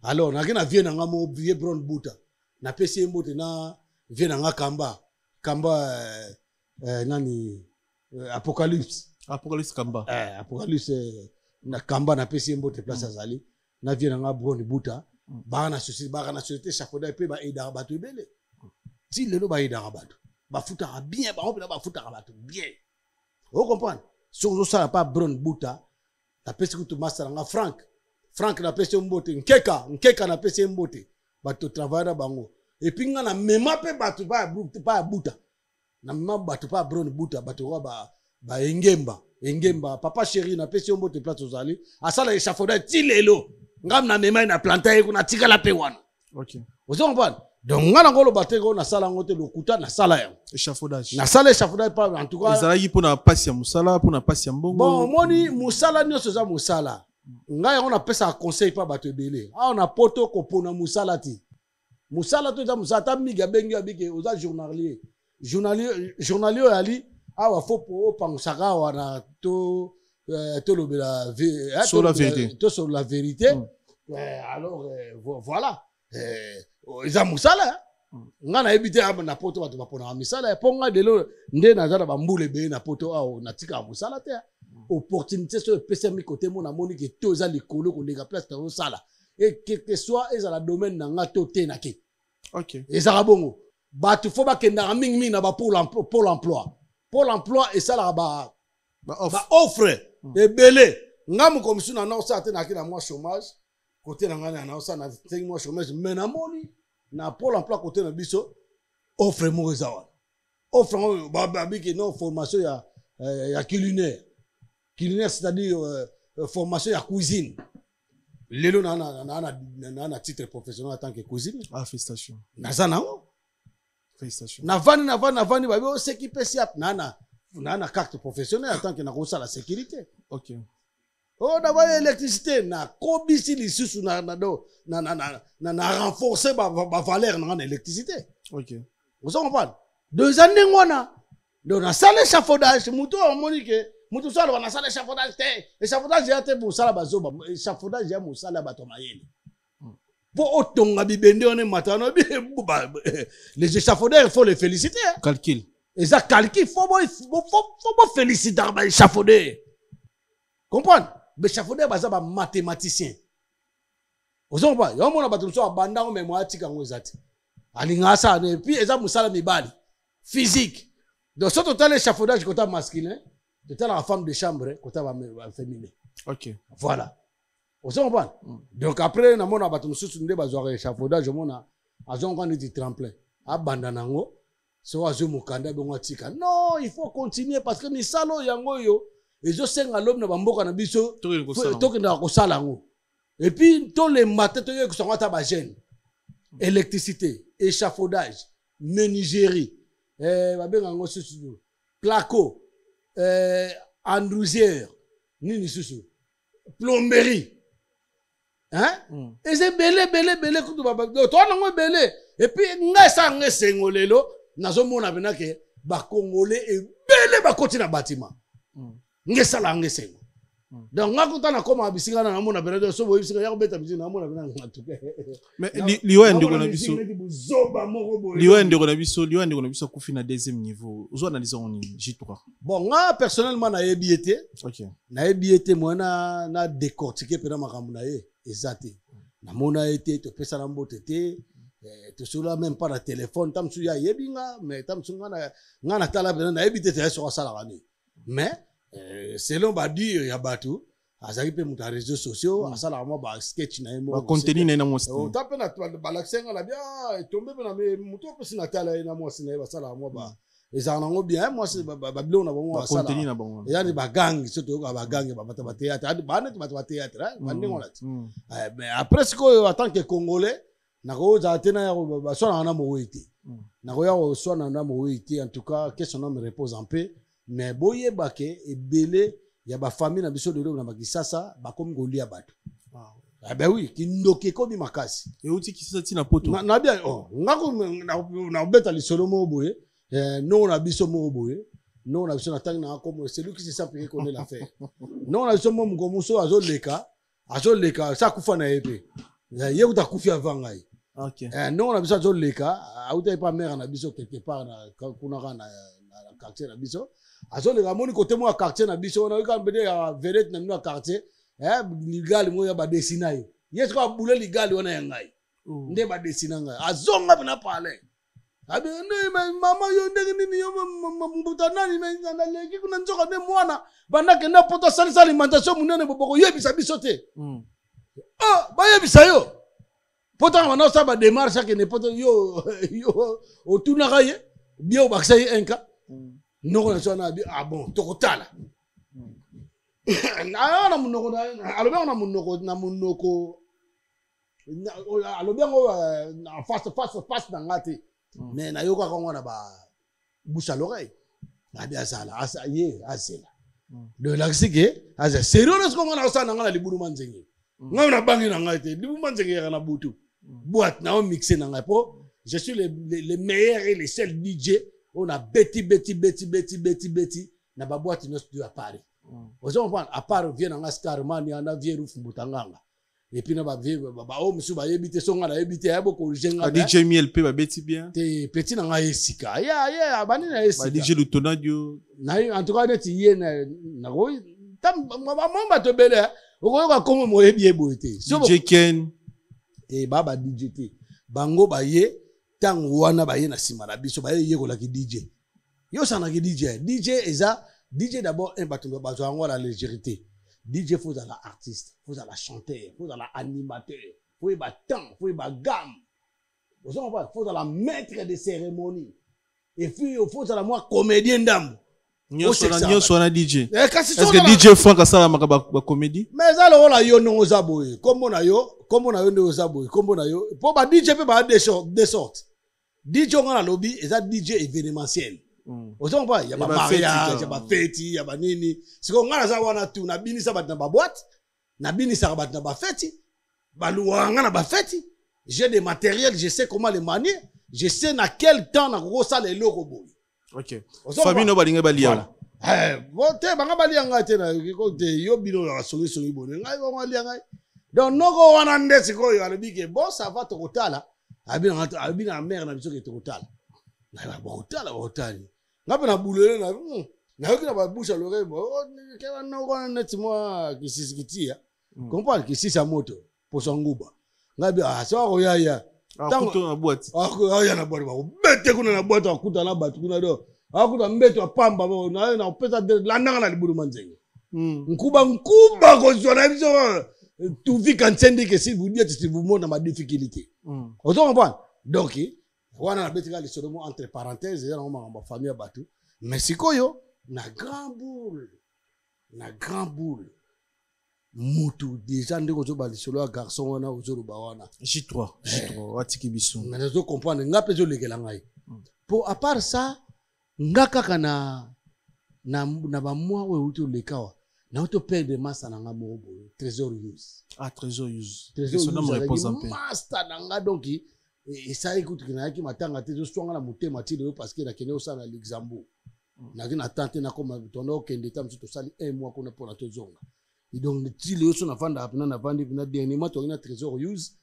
Speaker 1: Alors nake na vieux na nga moko, vieux Bron Buta, napesi ye mbote, na vieux na nga Kamba Kamba, nani, Apocalypse.
Speaker 2: Apocalypse Kamba.
Speaker 1: Apocalypse na Kamba, napesi ye mbote place azali, na vieux na nga Bron Buta. Baka na société échafaudage mpe baaidaka bato ebele ti lelo, baaidaka bato, bafutaka bien bango mpena, bafutaka bato bien, ocomprendre? Soki ozosala pa Bron Buta, napesi kutu masa na nga Frank Frank, napesi ye mbote, Nkeka Nkeka, napesi ye mbote. Bato totravaille na bango. Et puis nga na mema mpe bato pa ya Buta, na mema bato pa ya Bron Buta, bato oyo baengemba engemba, papa chéri, napesi yo mbote place ozali, asala échafaudage ti lelo. Ngam na mema ye na planta ye kuna, atikala mpe wana. Ozo comprendre? Donc nga nango oloba te ko nasala yango te, lokuta. Nasala yango.
Speaker 2: Échafaudage.
Speaker 1: Nasala échafaudage pa, en tout cas.
Speaker 2: Ezalaki mpona pasi ya mosala, mpona pasi ya mbongo?
Speaker 1: Bon, omoni, mosala nyonso eza mosala. Ngai yango napesaka conseil mpa bato ebele awa na Poto, kopona mosala te. Mosala to eza mosala, ata mingi abengi yo, abike oza journalier, journalier oyo ali awa, fo opangusaka awa na to tolobela
Speaker 2: Sur la vérité.
Speaker 1: Tosolola vérité. Alors voilà, eza mosala. Nga nayebi te na Poto bato baponaka misala. Mpo nga lelo nde naza na bambula ebele na Poto awa, natikaka mosala te. Opportunité so epesami kote mo, namoni ke to eza likolo koleka place nazosala, et quelque soit ezala domaine na nga to te, nake. Ezalaka bongo. Bato fo bakendaka mingimingi na bapôle emploi. Pôle emploi esalaka baoffre ebele. Nga moko mosusu na naosala te, nayaki na mwa chômage kote na ngai, na naosala, nasengi mwa chômage, mais namoni na pôle emploi kote na biso offre moko eza wana. Offre yango babiki no formation ya culinaire. Culinaire, c'est-à-dire formation ya cuisine. Lelo na titre professionnel en tant que cuisinier.
Speaker 2: Ah, félicitations.
Speaker 1: Naza nango.
Speaker 2: Félicitations.
Speaker 1: Navandi, navandi, navandi, babi oseki mpe siap na carte professionnelle en tant que nakosala sécurité. Oh, navandi électricité, nakobisi lisusu na renforcer bavaleur nanga na électricité. Oza comprendre? Donc eza ndenge wana. Donc nasala échafaudage. Motu oyo amoni ke motu so aloba nasala échafaudage te, échafaudage ya te, mosala bazoba. Échafaudage ya mosala ya bato ya mayele, mpo otonga bibende wana, emata wana. Les échafaudeurs, il faut les féliciter, hein.
Speaker 2: Calcul.
Speaker 1: Eza calcul. Faut bofélicitaka baéchafaudeur, comprendre? Baéchafaudeur baza bamathématicien, ozo comprendre? Yo omona bato mosusu abandango, me mo atika yango, eza te, alingaka asala. Et puis eza mosala mibali physique. Donc so totala échafaudage kota masculin, totalaka femme de chambre kota baféminin. Voilà, ozo comprendre? Donc après namona bato mosusu nde bazwaka échafaudage, omona azwanga neti tremplin, abanda nango, soki azwi mokanda bongo atika. Non, il faut continuer, parce que misala oyo yango oyo ezosenga lobi na bamboka na biso. Tokendaka kosala yango. Et puis tolemba te, toyekisa yango ata bajeune: électricité, échafaudage, menuiserie, babenga yango susu placo, andouzière, nini susu, plomberie, hein? Eza ebele, ebele, ebele kutu. Toa nango ebele. Et puis ngai esala nga esengo lelo, nazomona mpena ke bakongole ebele bakoti na batima. Nga esala nga esengo. Donc nga kuta nakóma bisika na namona mpena so boyebisika ya kobeta bisika, namona mpena.
Speaker 2: Mais liwa ya ndeko na biso,
Speaker 1: buzoba moko boye.
Speaker 2: Liwa ya ndeko na biso akufi na deuxième niveau, ozo analyse yango nini, J3?
Speaker 1: Bon, nga personnellement nayebi ye te. Nayebi ye te. Moya na décortique mpena makambo na ye eza te. Namona ye te, topesana mbote te, tosolola même pas na téléphone. Ta mosusu ye ayebi nga, mais ta mosusu nga natala mpena nayebi te te soki asalaka nini. Mais selon badire ya bato, azalaki mpe moto ya réseaux sociaux, asalaka mwa basketch na ye.
Speaker 2: Bacontenu na ye na mwasi.
Speaker 1: Ta mpe balakisi nga na bia etombe mpe na moto opesi, natala ye na mwasi na ye, basalaka mwa ba ezalaka nango bien. Mwasi babiloko na bango.
Speaker 2: Bacontenu na bango.
Speaker 1: Yani bagangi, so toyoka bagangi, bato bathéâtre, baneti bato bathéâtre, bandenge wana ti. Mais après sikoyo, en tant que Congolais, nakozala te na baswanaka na mowei te, nakoya koswana na mowei te. En tout cas, que son âme repose en paix. Mais boyeba ke ebele ya bafamille na biso lelo na bakisasa bakomi kolia bato. Ah ben oui, kindoki ekomi makasi.
Speaker 2: Euti Kisasa ntina Poto.
Speaker 1: Nabia, oh, ngako nakobeta lisolo moko boye, nongo na biso moko boye. Noko na biso natangi nanga kombo, celui qui se sent piqué connaît l'affaire. Noko na biso mo moko mosusu azoleka, azoleka sa akufa na ye mpe ye kuta akufi avant ngai. Noko na biso azoleka, auta epa mare na biso quelque part na kuna kaka na quartier na biso. Azoleka, amoni kote moko ya quartier na biso wana, oyoka mbede ya vedette na bino ya quartier, ligali moko ya badesina ye. Ye sikoyo abule ligali wana ya ngai. Nde badesina ngai, azonga mpena palais. Abi mama, yo ndenge nini, yo mbuta nani? Naleki kuna, nzoka nde mwana banda kenda poto, asalisa alimentation monene, bokoyebisa biso te. Ah, bayebisa yo mpo ntango banda osala badémarche akende poto, yo otunaka ye bien, obakisa ye inka. Noko na biso wana abi: "Ah bon, tokotala." Aya na monoko, alobi yango na monoko, na monoko alobi yango na face face face na nga te, mais nayokaka yango na ba bouche à l'oreille. Abi azala ye azela. Donc elakisi ke aza sérieux na siko. Nga na osala na nga na libulu nzenge, ngai nabangi na ngai te. Libulu nzenge yaka na butu, boîte na omixe na ngai, po je suis le meilleur et le seul DJ oyo na beti beti beti beti beti beti na baboîte nyonso ya Paris. Ozo comprendre? À part vieux na nga Scarman, na vieux Ruf Mbutanganga, et puis na bavieux baoyo mosusu bayebi te. So nga nayebi te, aya bokorige nga.
Speaker 2: DJ Miel mpe babeti bien.
Speaker 1: Te, petit na ngai esika ye ye abandi na ye.
Speaker 2: Sika DJ Lutonadio.
Speaker 1: Na en tout cas neti ye nakoki bamwa bato ebele, okoyoka kombo moyebi ye boye te.
Speaker 2: DJ Ken.
Speaker 1: Te, ba ba DJ te. Bango baye ntango wana, baye na nsima na biso, baye yekolaki DJ. Yo osanaki DJ. DJ eza DJ d'abord un, bato bazwa yango na légèreté. DJ, faut ozala artiste, faut ozala chanteur, faut ozala animateur, faut yeba temps, faut yeba gamme, ozo comprendre? Faut ozala maître de cérémonie et puis faut ozala mwa comédien ndambo.
Speaker 2: Nyonso wana DJ. Est ce que DJ Frank asalamaka bacomédie?
Speaker 1: Mais eza lokola yo ndenge oza boye, kombo na yo, kombo na yo nde oza boye, kombo na yo, mpo ba DJ mpe baa deux sortes. DJ nga nalobi eza DJ événementiel. Ozo comprendre? Ya bamariage, ya bafeti, ya banini. Sikoyo nga naza wana tu, nabinisa bato na baboîte, nabinisaka bato na bafeti, baluwaka nga na bafeti. J'ai des matériels, je sais comment les manier, je sais na quel temps nakoki kosala eloko boye.
Speaker 2: Ok, famille no balingi balia.
Speaker 1: Bon, te, banga balia ngai te te. Yo bino oyaka songisongi boye, ngai bango alia ngai. Donc noko wana nde sikoyo alobi ke bon, ça va, tokotala. Alobi na mare na biso ke tokotala, bakotala, bakotali. Nga mpe na bulele na nayoki na babouche à l'oreille noko wana neti mwa kisisi kitia, comprendre, kisisi ya moto, poso nguba. Ngai bi ah, so akoyaya.
Speaker 2: Na boîte.
Speaker 1: Aya na boîte, bakobete kuna na boîte, akuta na bato kuna. Do akuta mbeto ya pamba naye na kopesa landanga na libulu manzenge. Nkuba nkuba kozwa na biso tuvika nsendike, si vous dites, si vous montre ma difficulté. Ozo comprendre? Donc wana nabetika lisolo mo entre parenthèse, eza nango makambo ya famille ya bato. Mais sikoyo na grand boule, na grand boule, mutu déjà ndenge ozoba lisolo ya garçon wana ozoloba wana.
Speaker 2: J3, J3 atiki biso.
Speaker 1: Mais nazo comprendre, nga mpe ezolekela ngai. Po à part ça, nga kaka na bamwa oyo euti oleka awa, nauti operdre masa na nga moko boye, Trésor Use.
Speaker 2: Ah, Trésor Use.
Speaker 1: Master na nga. Donc esali kutu nayaki matanga te, ezoswanga na motema ti lelo, parce que nakende kosala na Luxembourg. Naki na temps te, nakoma tonda okende ta mosusu, tosali un mois kuna mpona tozonga. Donc ti lelo so navandaka mpena, navandi mpena. Dernièrement toyaki na Trésor Use,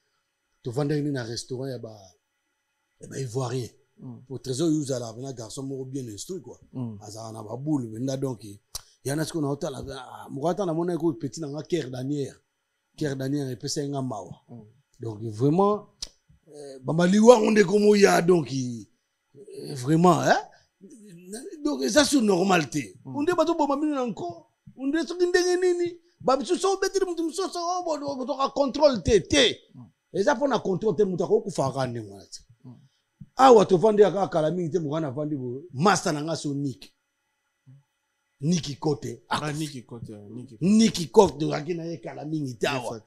Speaker 1: tovandaki nde na restaurant ya ba Ivoirien. Po Trésor Use azalaka mpena garçon moko bien instruit quoi. Azalaka na baboule mpenza. Donc yana sikoyo naotala moko ata namonaki oyo petit na nga Ker Daniel, Ker Daniel epesaki nga mawa. Donc vraiment bamaliwango nde komoya. Donc vraiment, hein? Donc eza sur normal te. Onde bazoboma bino na nko, onde soki ndenge nini bamisusu so obeteli motu mosusu, otoka contrôle te te. Eza mpona contrôle te, moto akokufaka kaka ndenge wana te. Awa tovandi kaka kala mingi te, moka navandi boye, master na nga so Niki, Niki Kote. Niki Kote, tozalaki na ye kala mingi te awa.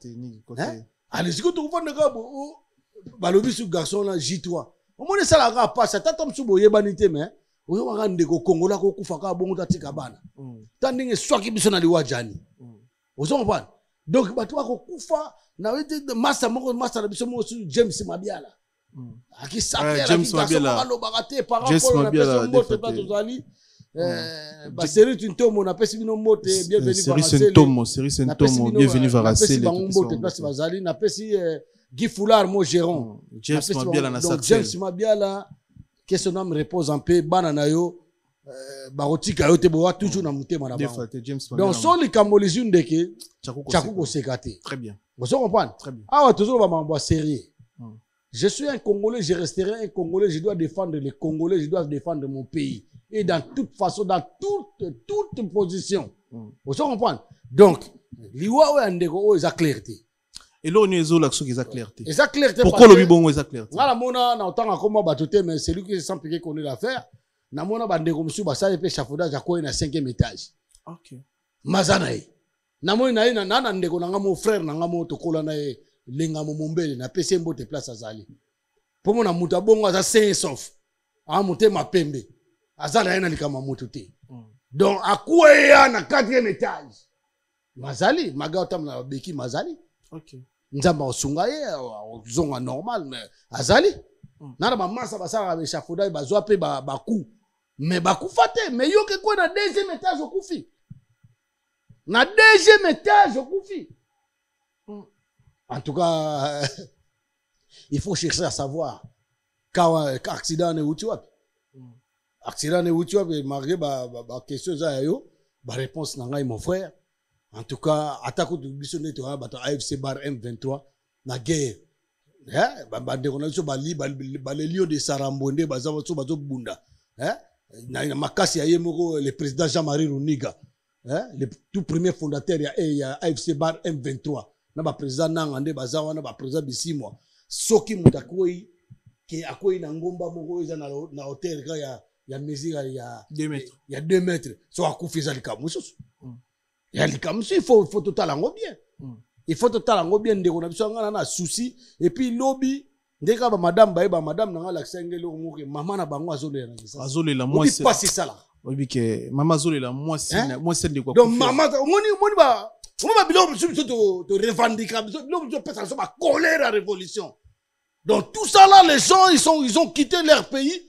Speaker 1: Ale sikoyo tokovanda kaka, balobi su garçon na J3. Omoni, esalaka kaka pasi. Ata ta mosusu boyebani te, mais oyokaka ndeko kongola kokufa kaka bongo, tatika bana. Ta ndenge eswaki biso na liwa jani. Ozo comprendre? Donc bato bakokufa na masa moko, masa na biso moko su James Mabiala. Akisaferi, alobaka te. Par rapport na biso mbote mpe tozali. Baseriti Ntomo, napesi bino mbote, bienvenu.
Speaker 2: Cerise Ntomo, Cerise Ntomo, bienvenu.
Speaker 1: Varasele, bango mbote place bazali. Napesi Guy Foulard, mo gérant.
Speaker 2: James Mabiala na
Speaker 1: Donc James Mabiala, que son âme repose en paix. Bana na yo bakotika yo te, bowa toujours na motema na bango. Donc so likambo lizwi ndeke, tyaku koseka te.
Speaker 2: Très bien.
Speaker 1: Ozo comprendre?
Speaker 2: Très bien.
Speaker 1: Awa tozoloba makambo ya sérieux. Je suis un Congolais, je resterai un Congolais, je dois défendre les Congolais, je dois défendre mon pays. Et dans toute façon, dans toute position. Vous comprenez? Donc, liwa oyo ya ndeko oyo eza clair te.
Speaker 2: Eloko nini ezolakisa soki eza clair te?
Speaker 1: Eza clair te.
Speaker 2: Pourquoi olobi bongo, eza clair te?
Speaker 1: Nga namona na otanga komba bato te, mais celui qui se sent piqué connaît l'affaire. Namona bandeko mosusu basali mpe échafaudage, akoyi na cinquième étage. Maza na ye, namoni na ye na ndeko na nga, mo frère na nga, mo tokola na ye, Lengamo Mombele, napesi ye mbote place azali, mpo mona moto abongo aza sain et sauf, aa motema pembe, aza na ye na likambo ya moto te. Donc akweya na quatrième étage, mazali maga otambola na babeki, mazali. Nzambe akosunga ye, akozonga normal, mais azali na bamasa basalaka baéchafaudage, bazwa mpe baku, mais bakufa te. Mais yoke kwe na deuxième étage, okufi na deuxième étage, okufi. En tout cas, il faut chercher à savoir quand accident euti wapi. Accident euti wapi? Malgré baquestion eza ya yo, baréponse na ngai, mon frère, en tout cas, ata kutu biso nde toya bato AFC bar M23 na guerre, bandeko na biso bale Lion de Sarambo nde baza so bazobunda na makasi ya ye moko le président Jean-Marie Runiga, le tout premier fondateur ya AFC bar M23, na baprésident nanga nde baza wana, baprésident Bisimwa. Soki moto akwei ke akwei na ngomba moko oyo eza na hauteur kaka ya mesure ya
Speaker 2: 2 mètres.
Speaker 1: Ya 2 mètres, so akufi, eza likambo mosusu. Ya likambo mosusu, il faut totala yango bien. Il faut totala yango bien. Ndeko na biso, nga na souci. Et puis lobi nde kaka bamadame baye, bamadame na nga alakisa nge eloko moko ke mama na bango azolela na kisasa.
Speaker 2: Azolela.
Speaker 1: Obi
Speaker 2: Mwasi.
Speaker 1: Pasi esalaka.
Speaker 2: Oyebi ke mama azolela mwasi.
Speaker 1: Hein?
Speaker 2: Mwasi ya ndeko
Speaker 1: Donc
Speaker 2: akufi.
Speaker 1: mama, omoni ba omoni babiloko mosusu biso torevendika, biso biloko mosusu opesa biso bacolère ya révolution. Donc tout ça là, les gens, ils ont quitté leur pays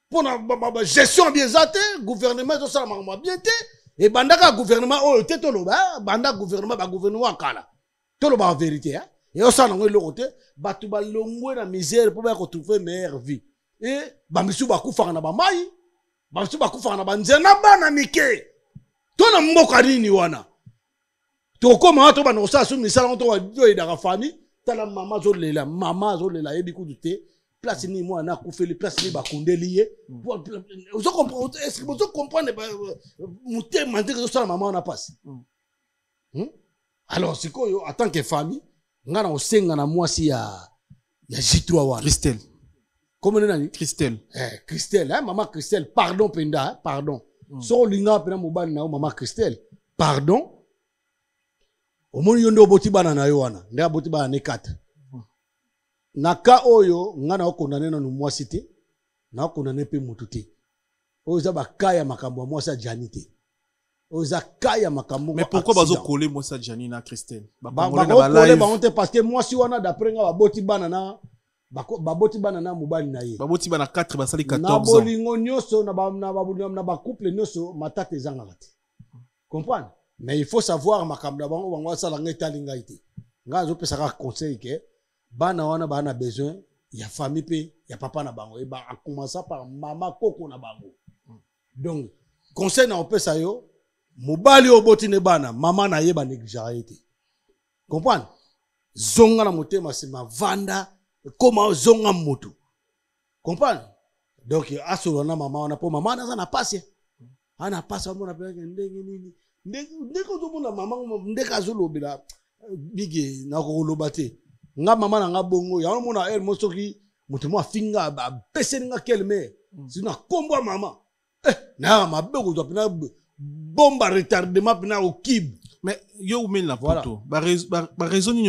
Speaker 1: mpona gestion ya bien eza te, gouvernement ezosala makambo ya bien te. Ebandaka gouvernement oyo te, toloba banda gouvernement, bagouvernement ya kala, tolobaka vérité, eyosala nango eloko te. Bato balongwe na misère mpo baya kotrouve meilleure vie, e bamisusu bakufaka na bamai, bamisusu bakufaka na banzela na bana mike. To na mboka nini wana tokóma wana? Tobanda kosala so misala ngo, toyedaka famille. Tala, mama azolela, mama azolela, ayebi kutu te place nini mwana akufeli, place nini bakundeli ye. Ozo comprendre motema ndenge ezosala mama wana mpasi? Alors sikoyo, en tant que famille, nga na kosenga na mwasi ya J3 wana.
Speaker 2: Christelle.
Speaker 1: Komone nani?
Speaker 2: Christelle.
Speaker 1: Christelle, hein, mama Christelle, pardon mpenza, hein, pardon. Soki olingaka mpena mobali na yo, mama Christelle, pardon. Omoni yo nde oboti bana na yo wana, nde aboti bana ne 4. Na ka oyo, nga na okondane nanu mwasi te, na okondane mpe motu te. Oyo eza baka ya makambo ya mwasi ya Jani te, oyo eza ka ya makambo.
Speaker 2: Mais pourquoi bazokole mwasi ya Jani na Christelle?
Speaker 1: Bakokole bango te, parce que mwasi wana, d'après nga, baboti bana na baboti bana na mobali na ye.
Speaker 2: Baboti bana 4, basali 14.
Speaker 1: Na bolingo nyonso, na bacouple nyonso, matata ezangaka te, comprendre? Mais il faut savoir makambo na bango, bango asala ngai, etali ngai te. Ngai azopesaka conseil ke bana wana baa na besoin ya famille mpe ya papa na bango, a commencer par mama koko na bango. Donc conseil na opesa yo, mobali oyo oboti ne bana, mama na ye banégligeaka ye te, comprendre? Zonga na motema nsima, vanda, koma zonga motu, comprendre? Donc asolola na mama wana, mpo mama wana aza na pasi, ana pasi. Amona mpenake ndenge nini, ndenge ozomona mama, ndenge azolobela bige, nakokoloba te. Nga mama na nga bongo yango, mona heure mo soki moto mo afinga, apeseli nga kelme si na kombo ya mama, nayaka mabe kozwa mpena bomba retardement mpena okibe.
Speaker 2: Mais yo umeli na poto, baraison nini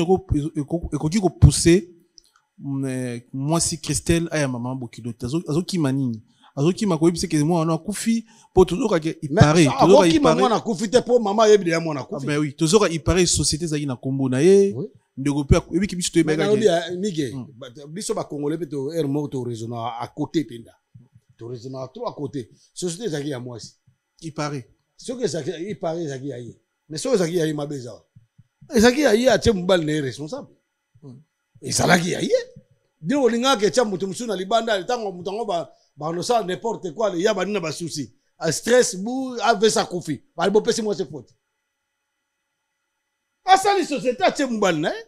Speaker 2: ekoki kopousse mwasi Christelle aya mama bokilo te? Azokima nini? Azokima koyebisa ke mwana wana akufi? Mpo tozokaka ipare.
Speaker 1: Akokima mwana akufi te, mpo mama ayebi deya mwana akufi.
Speaker 2: Mais oui, tozoka ipare société ezalaki na nkombo na ye. Ndeko mpe oyebiki biso toyebaki.
Speaker 1: Mike, biso bacongolais mpe, heure moko toraisonna à côté mpenza. Toraisonnaka trop à côté. Société ezalaki ya mwasi.
Speaker 2: Il paraît.
Speaker 1: Soki ezalaki, il paraît, ezalaki ya ye. Mais soki ezalaki ya ye, mabe eza wa? Ezalaki ya ye, atie mobali na ye responsable. Ezalaki ya ye. Bino olingaka etya moto mosusu na libanda, ntango moto yango banosala n'importe quoi, ya bani na basusi, stress bu avesa, akufi, bali bopesi mwasi faute. Asali société, atie mobali na ye,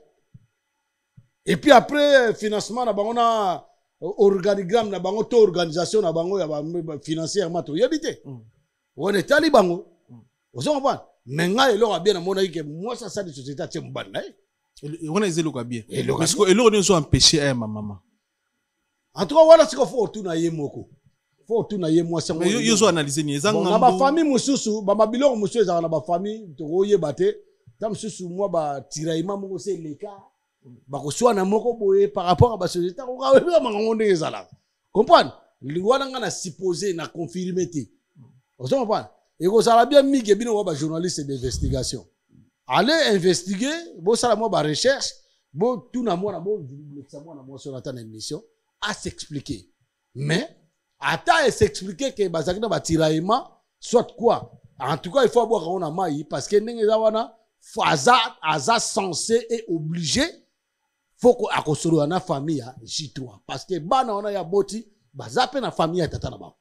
Speaker 1: et puis après financement na bango na organigramme na bango to organisation na bango ya financièrement, toyebi te. Wana etali bango. Ozo comprendre? Mais ngai, eloko ya bien namonaki ke mwasi asali société, atie mobali na ye.
Speaker 2: Wana eza eloko ya bien. Eloko nini ozo empêche ayamba mama?
Speaker 1: En tout cas, wana sika faut otuna ye moko, faut otuna ye mwasi.
Speaker 2: Yango yo ozo analyse nini? Eza
Speaker 1: na bafamille mosusu, bamabiloko mosusu ezalaka na bafamille, tokoyeba te. Ta mosusu mwa batiraillement moko se eleka, bakoswana moko boye par rapport à basociété, okoyeba makambo ndenge ezalaka. Comprendre? Wana nga na suppose, na confirme te. Ozo comprendre? Ekozala bien mingi, bino wa bajournaliste d'investigation, allez investiguer, bosala mwa barecherche, botuna mwana, bolekisa mwana mwasi wana ata na émission, as'expliquer. Mais ata es'expliquer ke bazalaki na batiraillement, soit quoi, en tout cas il faut abwaka ngo na mai, parce que ndenge eza wana, aza censé et obligé, faut akosolola na famille ya J3, parce que bana wana ya boti baza mpe na famille ya tata na bango.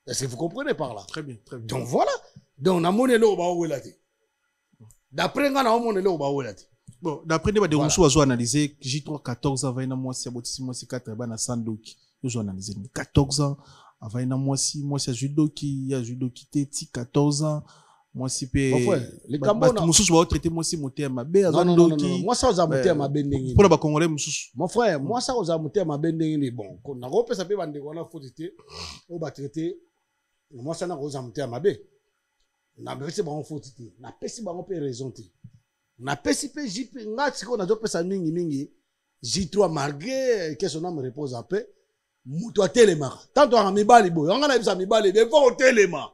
Speaker 1: Est-ce que vous comprenez par là?
Speaker 2: Très bien, très bien.
Speaker 1: Donc voilà. Donc namoni eloko baowela te. D'après nga, naomona eloko baowela te.
Speaker 2: Bon, d'après nde bandeko mosusu bazo analyse, J3, 14 ans, avai na mwasi, abotisi mwasi 4 bana sans doki. Ozo analyse nini? 14 ans avai na mwasi, mwasi azwi doki, ye azwi doki te ti 14 ans. Mwasi mpe, bato mosusu baotraite mwasi motema mabe, aza ndoki.
Speaker 1: Mwasi aza motema mabe ndenge
Speaker 2: mpona bacongolais mosusu.
Speaker 1: Mon frère, mwasi akozala motema mabe ndenge nini? Bon, nakopesa mpe bandeko wana faute te oyo batraite mwasi wana akozala motema mabe. Napesi bango faute te, napesi bango mpe raison te, napesi mpe jp. Nga sikoyo nazopesa mingimingi J3, malgré que son âme repose en paix. Moto atelemaka tanto aka mibali boye, wanga nayebisa mibali be, faut otelema.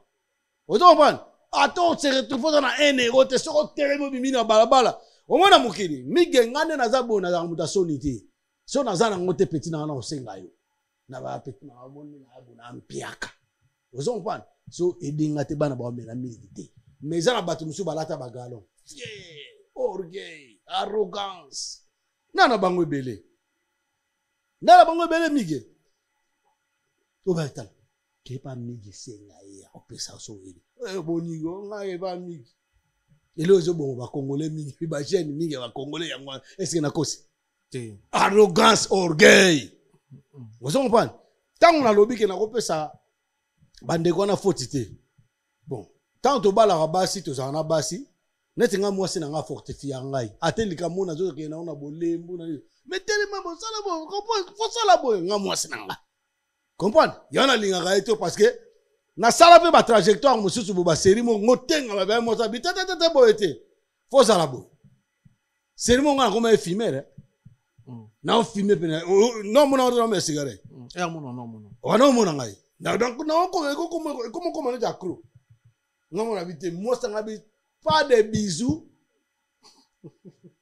Speaker 1: Ozo comprendre? Ata ose retrouve oza na 1 euro te, soki otelemi, obimi na balabala, omona mokili mige. Nga nde naza boye, nazalaka moto asoni te. So naza nango te, petit na nga na kosenga yo na bapetit na nga na bo na mpiaka. Ozo comprendre? So edenga te, bana baomela mingi te, mais eza na bato mosusu balata bagalon, fier, orgueil, arrogance na bango ebele, na bango ebele mige oyo batala kepa mingi. Esenga ye akopesa so oyeli boningo ngai eba mingi. Eloko ezobongo bacongolais mingi, bajeune mingi ya bacongolais, yango wana. Est-ce nakosi?
Speaker 2: Te.
Speaker 1: Arrogance, orgueil. Ozo comprendre? Ntango nalobi ke nakopesa bandeko wana faute te, bon, ntango tobalaka basi, tozalaka na basi neti ngai. Mwasi na ngai fortifia ngai, ate likambo nazokende nango na bolembu na mais telema, bosala boye, fosala boye. Ngai mwasi na ngai, comprendre, yango nalingaka ye te, parce que nasala mpe batrajectoire mosusu bo basérie moko ngotenga babe mwasi abi tetetete boye te, fozala boye. Série moko ngai nakoma efimere, naofime pene nomona wana namela cigarette. Wana omona ngai ekoma neti accro. Ngamona bi te, mwasi nanga bi pas de bisous,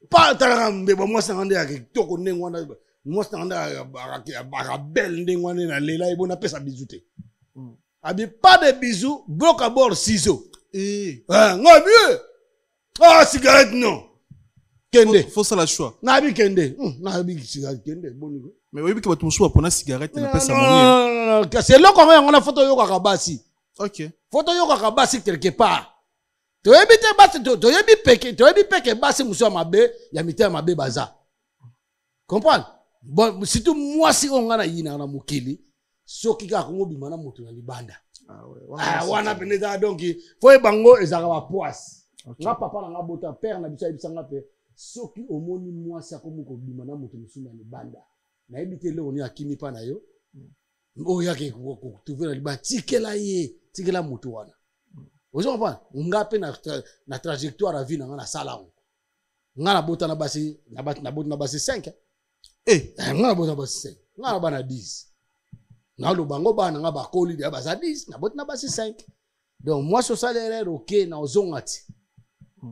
Speaker 1: pas. Talaka mbeba, mwasi nanga nde ya kitoko ndenge wana, mwasi nanga nde akabele ndenge wana, nalela ye bo napesa bisou te. Abi pas de bisous, bloc à bord, ciseau. Nga bi ah, cigarette non, kende.
Speaker 2: Fosala choix.
Speaker 1: Nabi kende, nabi cigarette, kende boniko.
Speaker 2: Mais oyebi ke bato mosusu bapona cigarette na pesa.
Speaker 1: Moni kasi eloko yango, yango na faut toyokaka basi. Faut toyokaka basi quelque part. Toyebi te basi, toyebi peke, toyebi peke basi mosusu ya mabe, ya mitema mabe baza. Comprendre? Bon, surtout mwasi oyo ngai nayinaka na mokili, soki kaka kongobima na moto na libanda wana pene ezaka. Donc faut yeba ngo ezalaka bapoise. Nga papa na nga bota, père na biso ayebisanga mpe, soki omoni mwasi akomi kobima na moto mosusu na libanda, nayebi te eloko nini akimi mpa na yo oyo yake kotrouve na libanda, tikela ye, tikela moto wana. Ozo comprendre? Nga mpe na trajectoire ya vie na nga, nasala yango. Nga nabota na basi, nabota na basi 5. Nga nabota na basi 5, nga na bana 10. Naloba ngo bana nga bakoli deya, baza 10, naboti na basi 5. Donc mwasi osala erreur, oke na ozonga ti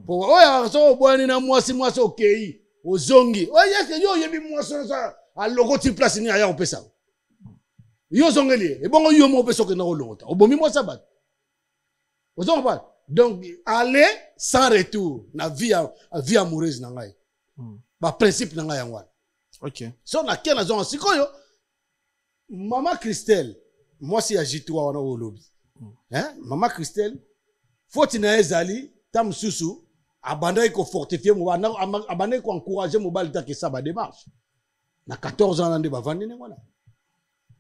Speaker 1: po oyo soki obwani na mwasi, mwasi okei, ozongi, oyeke yo oyebi mwasi wana alokoti place nini aya kopesa. Yo ozongeli ye, ebongo yo moko mpe soki okenda kolongota obomi mwasi ya bato, ozo comprendre? Donc aller sans retour na vie amoureuse na ngai. Baprincipe na ngai yango wana. So nake nazonga sikoyo mama Christelle, mwasi ya J3 wana oyo olobi. Hein? Mama Christelle, foti na ye ezali ta mosusu abandaki kofortifie mobali, abandaki koencourage mobali te akesa badémarche na 14 ans wana nde bavandi ndenge wana.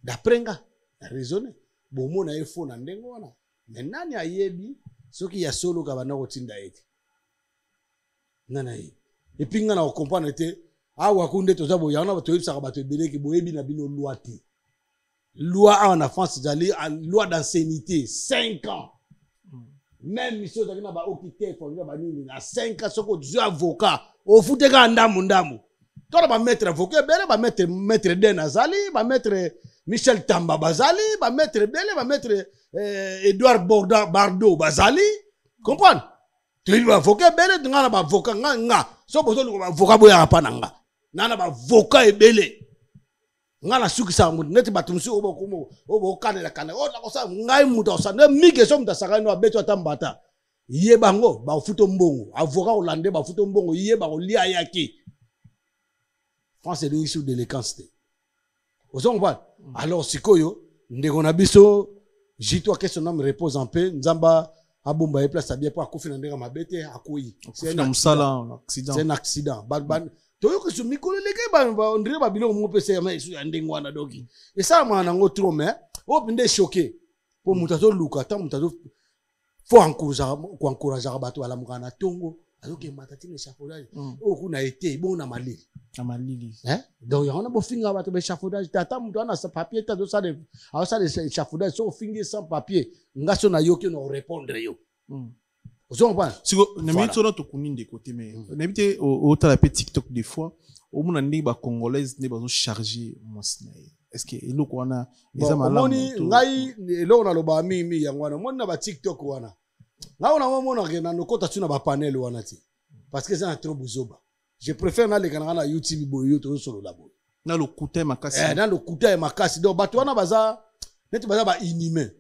Speaker 1: D'après nga na raisonne, bomona ye fo na ndenge wana, mais nani ayebi soki ya solo ka banda kotinda ye te? Nani ayebi? Et puis nga na kocomprendre te awa ku nde toza boye. Yango na toyebisaka bato ebeleki, boyebi na bino loi te. Loi awa na France ezali loi d'ancienneté, 5 ans. Même si ozalaki na baoki te, formule banini, na 5 ans soki ozwi avocat, ofute kaka ndambu ndambu. To na bamaître avocat ebele, bamaître, maître Den azali, bamaître Michel Tamba bazali, bamaître ebele, bamaître Edouard Borda Bardo bazali. Comprendre, toyebi baavocat ebele. Nga na baavocat, nga so bozoluka baavocat, boyaka mpa na nga. Na baavocat ebele. Nga nasukisaka moto neti bato mosusu oyo bokanelakana oyo nakosala ngai. Moto akosala nde mike so moto asakani no abeti ata mbata ye, bango bafuta mbongo, avocat kolande bafuta mbongo ye, bakolia yaki. France elingi su délinquance te, ozo comprendre? Alors sikoyo ndeko na biso J3, que son âme repose en paix, Nzambe abomba ye place abie, mpo akufi na ndenge mabe te, akwei.
Speaker 2: Akufi na mosala, accident.
Speaker 1: C'est un accident. Toyoki so mikolo eleki, ondire babiloko moko mpe seyama esu ya ndenge wana. Donc esalamaka nango trop, mais oyo mpe nde choqué, mpo moto azoluka ata moto azo fo koencourageaka bato balamukaka na ntongo, azokemata ntina échafaudage oyo kuna ete bongo na malili.
Speaker 2: Na malili.
Speaker 1: Donc yango wana bofingaka bato baéchafaudage te. Ata moto wana papier te, azosala échafaudage, so ofingi sans papier, nga so nayoki na orépondre yo. Ozo comprendre?
Speaker 2: Siko na minute wana tokuni ndeko te, mais nayebi te, otala mpe TikTok des fois, omona ndenge bacongolaise nde bazocharge mwasi na ye. Est ce que eloko wana eza malamu?
Speaker 1: Omoni, ngai eloko nalobaka mingimingi yango wana. Omoni na baTikTok wana, ngai wana omonake na nokota tu na bapanel wana te, parce que eza na trop buzoba. Je préfère naleka na ngai na YouTube boye, yo tozosolola boye.
Speaker 2: Na lokuta ya makasi.
Speaker 1: Na lokuta ya makasi. Donc bato wana baza neti baza bainhumain,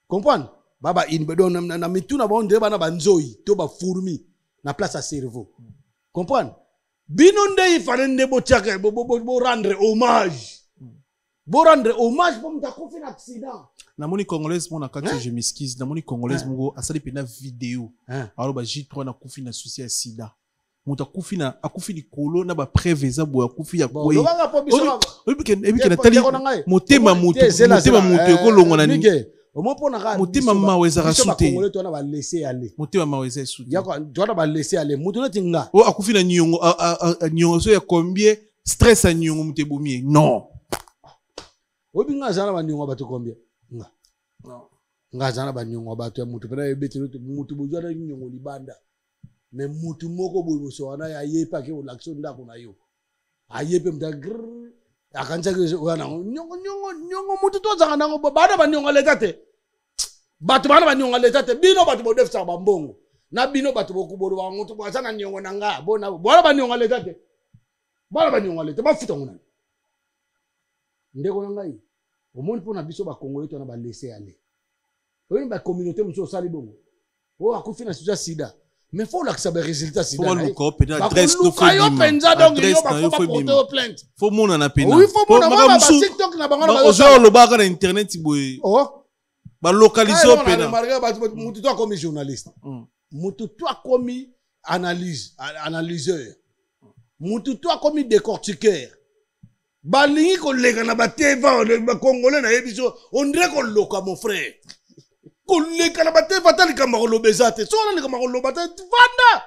Speaker 1: comprendre? Ba inhumain. Donc na mitu na bango ndenge bana banzoi to bafourmi na place ya cerveau, comprendre? Bino nde ifale nde botiaka borendre hommage, borendre hommage mpo moto akufi na accident.
Speaker 2: Namoni congolaise moko na kati, je m'excuse, namoni congolaise moko asali mpena video, aloba J3 nakufi na souci ya sida. Moto akufi na akufi likolo na bapreuve eza boye, akufi ya kwei. Ebike natali motema moto, motema moto ekolongwa na nini? Motema mawa ezalaka su te, motema mawa eza esu te.
Speaker 1: Wana balese ale moto neti nga.
Speaker 2: Oyo akufi na niongo, niongo so ya combien, stress ya niongo moto ebomi ye, non.
Speaker 1: Oyebi nga aza na baniongo ya bato combien? Nga aza na baniongo ya bato ya moto mpena yebeteli moto bozwa na niongo libanda, mais mutu moko boye boso wana aye mpe ake kolakisa ndako na yo, aye mpe moto agrr akanisaki oya nango niongo, niongo, niongo. Mutu to azalaka nango, bana baniongo leta te, bato bana baniongo leta te. Bino bato bodefisaka bambongo na bino, bato bolobaka moto aza na niongo na nga, bona baniongo leta te, bana baniongo leta bafuta ngo nani? Ndeko na ngai, omoni, mpo na biso bakongole to na balese ale, oyebi bacommunauté mosusu osali bongo, oyo akufi na sujet ya sida, mais faut olakisa barésultat sida.
Speaker 2: Bakoluka
Speaker 1: yo mpenza, donc yo bafo baporte yo plainte.
Speaker 2: Fo monana pena.
Speaker 1: Oui, fo mona wana baTikTok na bango.
Speaker 2: Ozo olobaka na internet boye, balocalize yo pena.
Speaker 1: Mutu to akomi journaliste, mutu to akomi analyse, analyseur, mutu to akomi décortiqueur. Balingi koleka na bateva bacongolais nayebi so ondire koloka, mon frère, koleka na bateva. Ata likambo ya koloba eza te, so wana likambo ya koloba te, vanda.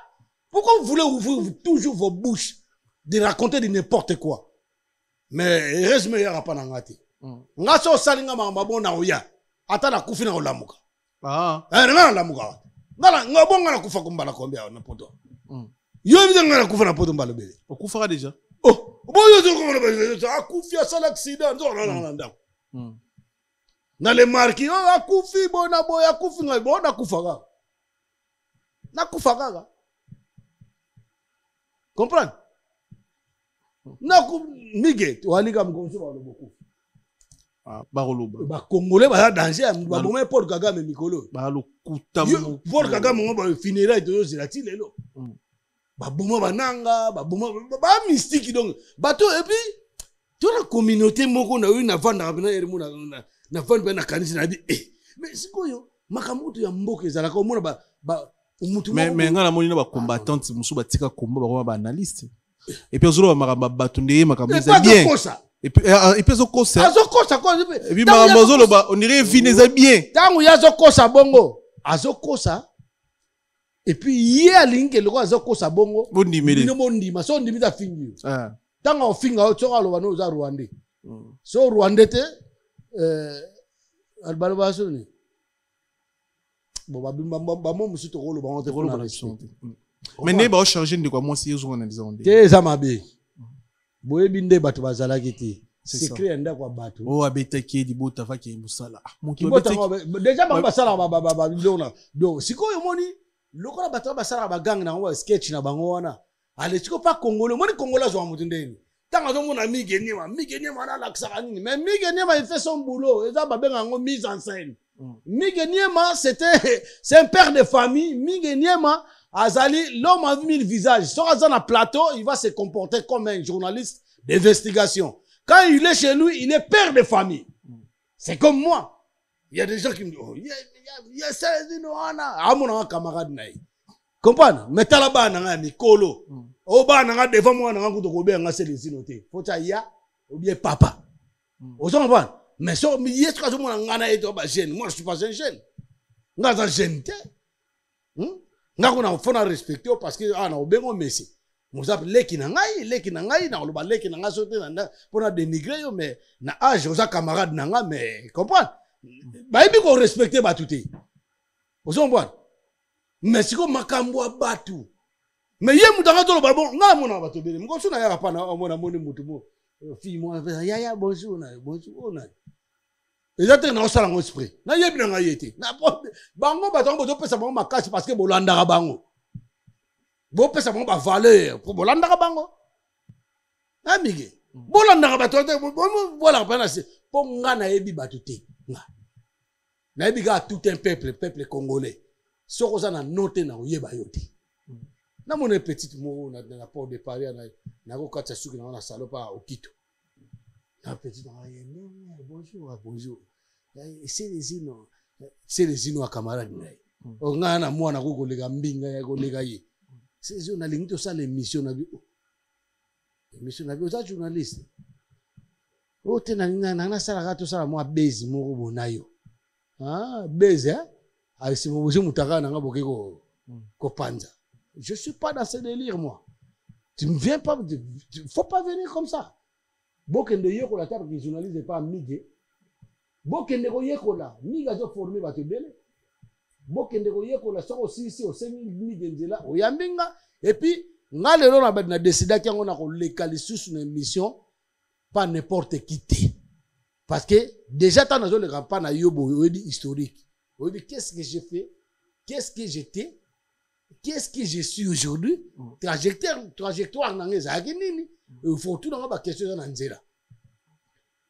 Speaker 1: Pourquoi vous voulez ouvrir toujours vos bouches de raconter de n'importe quoi? Mais heureusement eyaka mpa na nga te. Nga so osali nga makambo bon na oya, ata nakufi na kolamuka. Nga nalamukaka, nga bonga nakufa kombala combien na poto? Yo yebi te, nga nakufa na poto mbala ebele.
Speaker 2: Okufaka déjà?
Speaker 1: Oh, boyo akufi, asala accident, nzoka na ndako na le marki oyo akufi boye na boye, akufi. Ngai bo nakufa kaka, nakufa kaka, comprendre? Naku mige walika mokonzi baloba okufi.
Speaker 2: Ah, bakoloba
Speaker 1: Bacongolais baza danger. Baboma Paul Kagame mikolo.
Speaker 2: Balokuta.
Speaker 1: Paul Kagame ngo bafunérailles tozozela ti lelo. Baboma bananga, baboma bamystique. Donc bato, et puis to na communauté moko na oyo navandaka mpena ere mo navandi mpe nakanisi na yebi e. Mais sikoyo makambo oyo ya mboka ezalaka, omona mutu
Speaker 2: Mais
Speaker 1: moko
Speaker 2: mais nga namoni na bacombattante mosusu batika kombo, bakoma baanalyste, et puis azoloba makambo ya bato nde ye makambo eza bien.
Speaker 1: Azokosa.
Speaker 2: Et puis azokosa.
Speaker 1: Azokosa ko.
Speaker 2: Et puis makambo azoloba, on dirait vine eza bien.
Speaker 1: Ntango ye azokosa bongo, azokosa, et puis ye alingi eloko, azokosa bongo.
Speaker 2: Bondimele.
Speaker 1: Bino bondima. So ondimi te, afingi yo.
Speaker 2: Ah.
Speaker 1: Ntango ofinga yo, soki aloba no oza Rwandais, so Rwandais te, baloba soni bon, bamo mosusu tokoloba ngo te mpona
Speaker 2: Tokoloba na
Speaker 1: respect.
Speaker 2: biso te. Mais nde baocharge ndeko ya mwasi, ye ozonga na liza nde.
Speaker 1: Te, eza mabe. Boyebi nde bato bazalaki te.
Speaker 2: C'est ça.
Speaker 1: Secret ya ndako ya bato.
Speaker 2: Oyo abetaki ye libota avaki mosala. Ah, moto
Speaker 1: Kibota
Speaker 2: abetaki
Speaker 1: déjà bango basalaka biloko na. Donc sikoyo omoni lokola bato wana basalaka bagange na bango, basketch na bango wana. Ale sikoyo pa Congolais, omoni Congolais azwaka moto ndeni ntango azomona Mige Niema. Mige Niema wana alakisaka nini? Mais Mige Niema, il fait son boulot. Eza babenga yango mise en scène. Mige Niema, c'est un père de famille. Mige Niema azali l'homme à mille visages. Soki aza na plateau, il va se comporter comme un journaliste d'investigation. Quand il est chez lui, il est père de famille. C'est comme moi. Il y a des gens qui me disent, oh, il y a Célestine wana amonaka camarade na ye, comprendre? Mais tala bana na ngai ya mikolo. Oyo bana na ngai devant mwana na ngai kutu kobenga nga Celestino te, faut tia ya ou bien papa. Ozo comprendre? Mais so ye soki azomona ngai na ye to bajeune, moi je suis pas un jeune, ngai aza jeune te. Nga kuna faut na respecte yo parce que ah na obengo mesi moza leki na ngai, leki na ngai, na koloba leki na ngai so te mpo na dénigre yo, mais na âge oza camarade na ngai. Mais comprendre, bayebi korespecte bato te, ozo comprendre? Mais sikoyo makambo ya bato, mais ye moto anga toloba bon, ngai amonaka bato ebele. Mokoso nayaka pa na omona moni motu mo fille mo apesa yaya bonjour na bonjour. Oyo nani? Eza te naosala yango esprit, nayebi na ngai ye te. Bango bato yango bozopesa bango makasi parce que bolandaka bango, bopesa bango bavaleur po bolandaka bango. Amige bolandaka bato te, bolaka mpe na se mpo nga nayebi bato te. Nga nayebi kaka tout un peuple, peuple congolais. Soki oza na no te, na koyeba yo te. Namona petite moko na Porte de Paris, nakokatisa suki nango na salon pa Okito na petite nanga ye, bonjour, ah, bonjour, Selezino, Selezino ya camarade na ye. O ngai na mwana ko koleka mbinga ya koleka ye. Selezino, nalingi tosala émission na bi. Oh, émission na bi, oza journaliste oyo te? Nalingi nasalaka, tosala mwa base moko bona yo. Ah, base, hein? Alisima bozi mutaka nanga boke ko kopanza. Je suis pas dans ce délire, moi. Tu ne viens pas, faut pas venir comme ça. Bokende yekola ta parce journaliste pas Mige. Bokende koyekola, Mige azoforme bato ebele. Bokende koyekola, soki osilisi, osengi Mige nzela, oyambi nga. Et puis nga lelo na décidaki yango na koleka lisusu na émission pas n'importe qui te, parce que déjà ntango nazoleka mpa na yo boye, oyebi historique, oyebi qu'est-ce que j'ai fait, qu'est-ce que j'étais, qu'est-ce que je suis aujourd'hui. Trajectoire na nga ezalaki nini? Il faut tout nanga baquestion eza na nzela.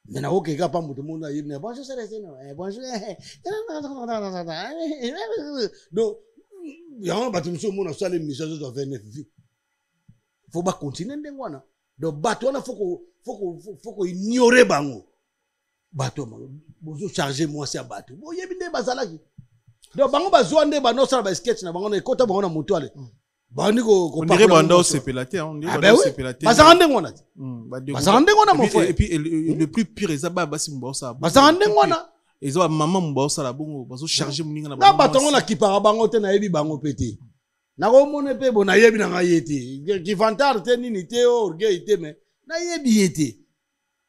Speaker 1: Mais nakokeka pa moto moko ayebi na bonjour Celestino, bonjour. Donc yango bato mosusu omona osala émission, azozwa 29 vues. Faut bacontinue ndenge wana. Donc bato wana, faut koignore bango. Bato bozocharge mwasi ya bato, boyebi nde bazalaki. Donc bango bazwa nde bandosala basketch na bango na ekota bango na moto ale bandi.
Speaker 2: On dirait banda osepela te, on dirait
Speaker 1: Ah
Speaker 2: banda
Speaker 1: ben oui,
Speaker 2: osepela te.
Speaker 1: Bazalaka ndenge wana te.
Speaker 2: Bandeko-
Speaker 1: Bazalaka ndenge wana, mon frère.
Speaker 2: Et puis le plus pire eza baya basi mo baosala bongo.
Speaker 1: Bazalaka ndenge wana.
Speaker 2: Eza bamama mo baosala bongo, bazocharge moninga na
Speaker 1: Na
Speaker 2: bango
Speaker 1: bato yango
Speaker 2: mwasi.
Speaker 1: nakipaka bango te, nayebi bango mpe te. Nakomona mpe bo nayebi na ngai ye te, kivantare te, nini te, o orgueil te, mais nayebi ye te.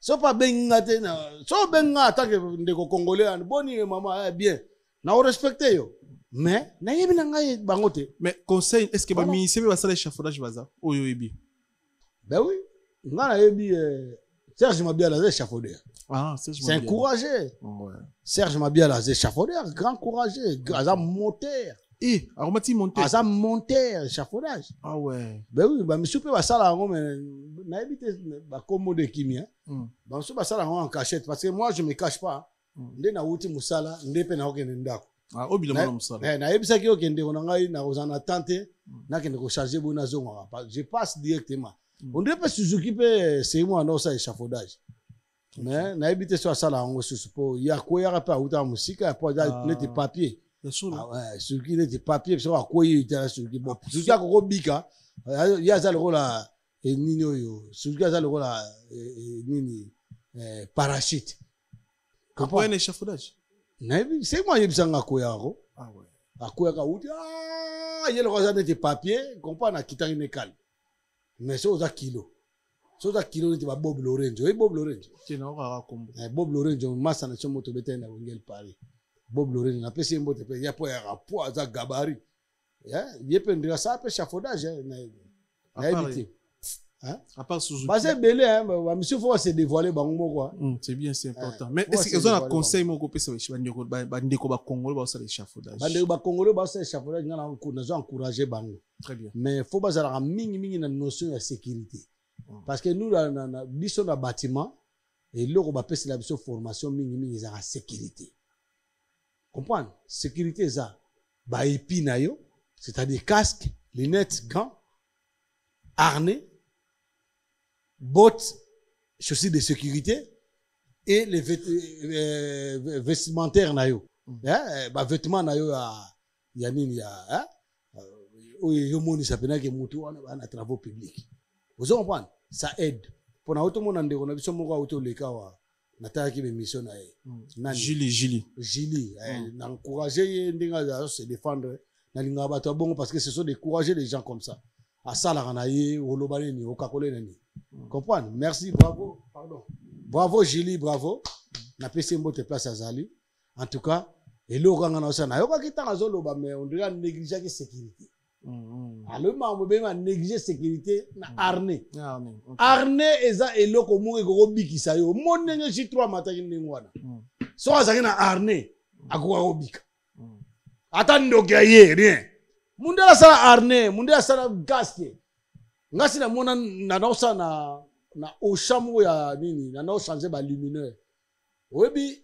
Speaker 1: So mpe abengi nga te, so obengi nga atake ndeko congolais wana, boni mama, eh, bien, nakorespecte yo, mais nayebi na ngai bango te.
Speaker 2: Mais conseil, est ce que
Speaker 1: Voilà.
Speaker 2: bamusicien mpe basala échafaudage baza oyo oyebi?
Speaker 1: Ben oui, nga nayebi Serge Mabiala aza échafaudeur.
Speaker 2: Ah, Serge
Speaker 1: C'est un
Speaker 2: Mabiala.
Speaker 1: courageux.
Speaker 2: Ouais.
Speaker 1: Serge Mabiala aza échafaudeur, grand courageux, aza moteur.
Speaker 2: Eh, akomati monteur.
Speaker 1: Aza monteur échafaudage.
Speaker 2: Ah ouais.
Speaker 1: Ben oui, bamisusu mpe basala yango, mais nayebi te bakombo de kimia. Bamisusu basala yango en cachette, parce que moi, je me cache pas. Nde nawuti mosala, nde mpe nakokende ndako.
Speaker 2: Ah, oyo bilamba na mosala.
Speaker 1: Eh, nayebisaki yo ke ndeko na ngai, nakozala na temps te. Nakende kocharge boye, nazongaka. Je passe directement. Ondire mpe Suzuki mpe sei mwana osala échafaudage, mais nayebi te so asala yango susu, mpo ye akweyaka mpe, awutaka mosika, po aza neti papier.
Speaker 2: Ya solo.
Speaker 1: Ah ouais, Suzuki neti papier, soki akwei etala Suzuki. Bon, Suzuki akokobika, ye aza lokola nini oyo, Suzuki aza lokola nini, parachute.
Speaker 2: Akoya na échafaudage?
Speaker 1: Nayebi se mwa ayebisanga akweyaka ko.
Speaker 2: Ah ouais.
Speaker 1: Akweyaka, awuti, ah, ye lokola aza neti papier, comprendre, akitaki ne calme. Mais so oza kilo, so oza kilo neti ba Bob Lorenzo, oyebi Bob Lorenzo?
Speaker 2: Te, naokaka kombo.
Speaker 1: Eh, Bob Lorenzo, masa na so moto obetani na Wengel Paris. Bob Lorenzo, napesi ye mbote mpe, ye mpo ayaka po aza gabarit. Eh, ye mpe ndenge asala mpe échafaudage, eh, nayebi te. Hein?
Speaker 2: À part Suzuki.
Speaker 1: Baza ebele, hein, bamisusu faut base dévoiler bango moko, hein.
Speaker 2: C'est bien, c'est important.
Speaker 1: Eh,
Speaker 2: Mais
Speaker 1: faut
Speaker 2: est-ce que
Speaker 1: se
Speaker 2: oza na
Speaker 1: dévoiler.
Speaker 2: conseil moko opesa bandeko bakongolo baosala échafaudage?
Speaker 1: Bandeko bakongolo basala échafaudage, nga nazo encourage bango.
Speaker 2: Très bien.
Speaker 1: Mais faut bazalaka mingimingi na notion ya sécurité, parce que nous, biso na bâtiment, eloko bapesela biso formation mingimingi ezalaka sécurité. Comprendre, sécurité eza baépi na yo, c'est-à-dire casque, lunettes, gants, harnais, bottes, chaussures de sécurité et les vestimentaires na yo. Hein, bavêtement na yo ya nini, ya, hein? Oyo ezomonisa mpenake motu wana baa na travaux publics. Ozo comprendre, ça aide mpona otomona ndeko na biso moko auti oleka wa, natalaki bémission na ye. Nani?
Speaker 2: Julie, Julie.
Speaker 1: Julie, eh, na encouragé ye ndenge azo se défendre. Nalingaka bato ya bongo, parce que ce sont décourager les gens comme ça. Asalaka na ye, oloba nini, okakole nini. Comprendre, merci, bravo, pardon, bravo Julie, bravo. Napesi ye mbote place azali. En tout cas, eloko kanga na osala, nayokaki ntango azoloba, mais on dirait anégligeaki sécurité. Alobi makambo ebenge, anéglige sécurité na harnais.
Speaker 2: Ah, mais, ok.
Speaker 1: Harnais eza eloko moko ekokobikisa yo. Mo ndenge J3 amataki ndenge wana, soki azalaki na harnais, akoka kobika. Ata ndoki ya ye, rien. Mundele asala harnais, mundele asala casque. Nga si namona, nanaosala na Auchan moko ya nini, nanaochange baluminaire. Oyebi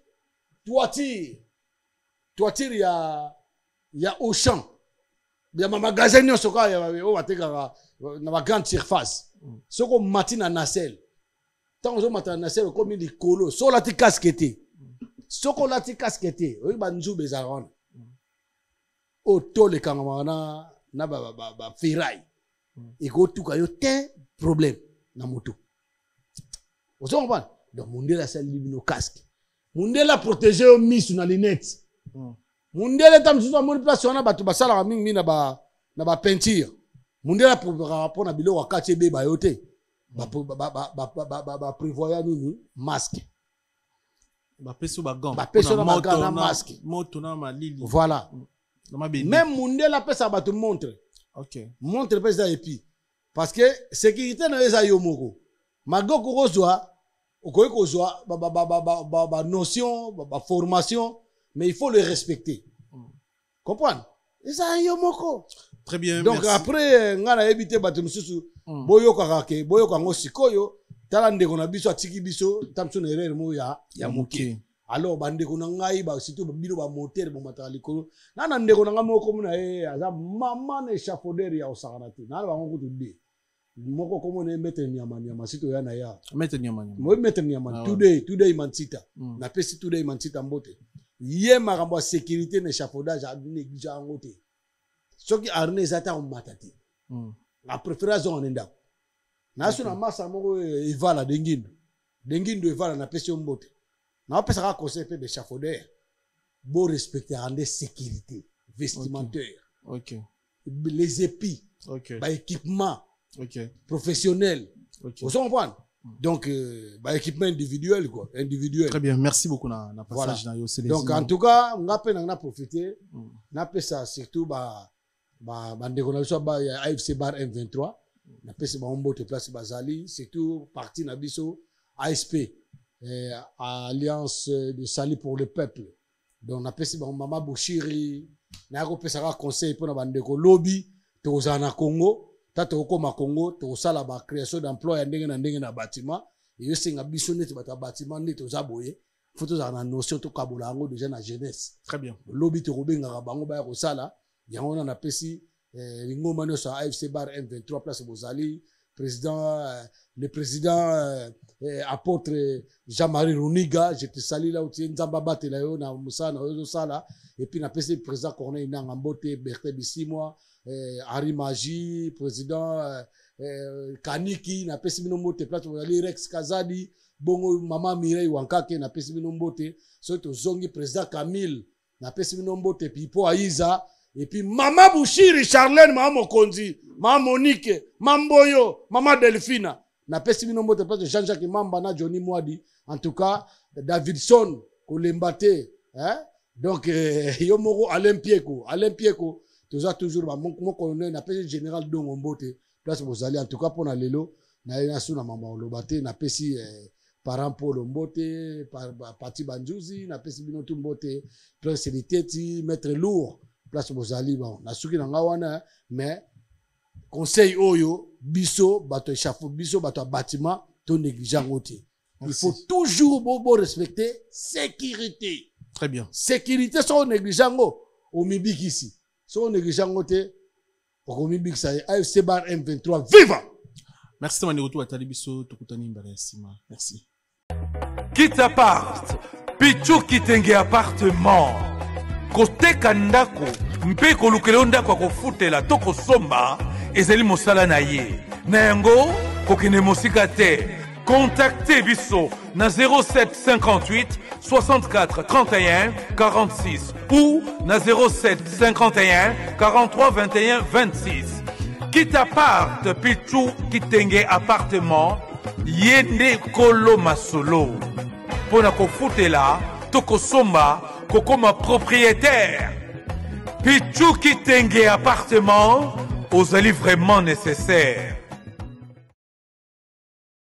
Speaker 1: toiture ya Auchan, ya bamagasin nyonso kaka oyo batekaka na bagrande surface, soki omati na nacelle, ntango ozomata na nacelle, okomi likolo, soki olati casque te, soki olati casque te, oyebi banzube ezalaka wana, oyo tolekangamaka na baferraille, ekotuka yo te, problème na moto. Ozo comprendre? Donc mundele asali bino casque, mundele aprotege yo misu na lunette. Mundele ta mosusu amoni place wana bato basalaka mingimingi na bapeinture, mundele aprobaka mpona biloko akati ebeba yo te, baprévoya nini, masque.
Speaker 2: Bapesi yo bagants.
Speaker 1: Bapesi yo na
Speaker 2: Mpona
Speaker 1: bagants,
Speaker 2: moto
Speaker 1: na masque.
Speaker 2: Moto na malili.
Speaker 1: Voilà.
Speaker 2: Na mabende.
Speaker 1: Même mundele apesaka bato montre. Montre mpe eza épi, parce que sécurité na yo eza yo moko. Malgré okokozwa, okoki kozwa banotion, baformation, mais il faut le respecter. Comprendre, eza yo moko.
Speaker 2: Très bien.
Speaker 1: Donc
Speaker 2: merci.
Speaker 1: après, ngai nayebi te, bato mosusu boyokaka ke boyoka yango sikoyo. Tala ndeko na biso atiki biso ta mosusu na erreur moko ya moke. Alors bandeko na ngai, surtout bino bamotere bomataka likolo, na ndeko na ngai moko komona ye aza mama na échafaudeur ya kosakana te, na bango kutu de moko komona ye, maître Nyama Nyama, si toya na ya.
Speaker 2: Maître Nyama Nyama.
Speaker 1: Moi, maître Nyama.
Speaker 2: Ah ouais.
Speaker 1: Today today Mansita. Napesi Today Mansita mbote. Ye makambo ya sécurité na échafaudage, anéglige yango te. Soki harnais eza te, akomata te. Apréféré azonga na ndako. Naso na masa moko, evala Dengindu, Dengindu evala, napesi yo mbote. Naopesaka conseil mpe baéchafaudeur, borespectaka nde sécurité vestimentaire, les épis, baéquipement professionnel. Ozo comprendre? Donc baéquipement individuel, quoi, individuel.
Speaker 2: Très bien, merci beaucoup na passage
Speaker 1: Voilà.
Speaker 2: na yo, Célestine.
Speaker 1: Donc en tout cas, nga mpe nanga na profite, napesa surtout bandeko na biso ya AFC bar M23, napesi bango mbote place bazali, surtout parti na biso ASP, Alliance de Salut pour le Peuple. Donc napesi bango, mama Bushiri. Naya kopesaka conseil mpo na bandeko lobi tokozala na Congo, ta tokokoma Congo, tokosala ba création d'emploi ya ndenge na ndenge na bâtiment. Eyosenga biso neti bato ya bâtiment nde toza boye, faut tozala na notion, tokabola yango déjà na jeunesse.
Speaker 2: Très bien.
Speaker 1: Lobi tokobengaka bango baya kosala yango wana. Napesi lingomba nyonso ya AFC bar M23 place bozali, président le président apôtre Jean-Marie Runiga, je te salue là où tu es. Nzambe abatela yo na mosala na yo ozosala. Et puis napesi président Corneille Nanga mbote, Bertin Bisimwa, Henri Magie, président Kaniki, napesi bino mbote place bozali, Rex Kazadi, bongo mama Mireille Wankake, napesi bino mbote. Soki tozongi, président Camille, napesi bino mbote, Pipo Aiza, et puis mama Bushiri Charlène, mama Mokonzi, mama Monique Mamboyo, mama Delphina, napesi bino mbote place. Jean-Jacques Mamba na Johnny Mwadi, en tout cas Davidson, kolemba te, hein? Donc yo moko Alain Pieko, Alain Pieko, toza toujours bamokolonel. Napesi général Dongo mbote place bozali. En tout cas mpona lelo naye nasu na mama oloba te. Napesi parent Polo mbote, Pati Banzuzi, napesi bino tu mbote, Prince Liteti, maître lourd, place bozali. Bon, nasuki na nga wana, mais conseil oyo, biso bato échafaud, biso bato ya bâtiment, to néglige yango te. Il faut toujours bo respecter sécurité.
Speaker 2: Très bien.
Speaker 1: Sécurité, soki onéglige yango, omibikisi. Soki onéglige yango te, okomibikisa ye. AFC bar M23, viva!
Speaker 2: Merci bandeko to batali biso, tokutani mbala ya nsima. Merci.
Speaker 3: Kit apart, Pichu Kitenge appartement, koteka ndako mpe kolukela yo ndako ya kofutela to kosomba ezali mosala na ye. Na yango kokende mosika te, contacte biso na 07 58 64 31 46 ou na 07 51 43 21 26. Kit apart, Pichu Kitenge appartement, ye nde kolo masolo mpo na kofutela to kosomba, kokoma propriétaire. Pichu Kitenge appartement, ozali vraiment nécessaire.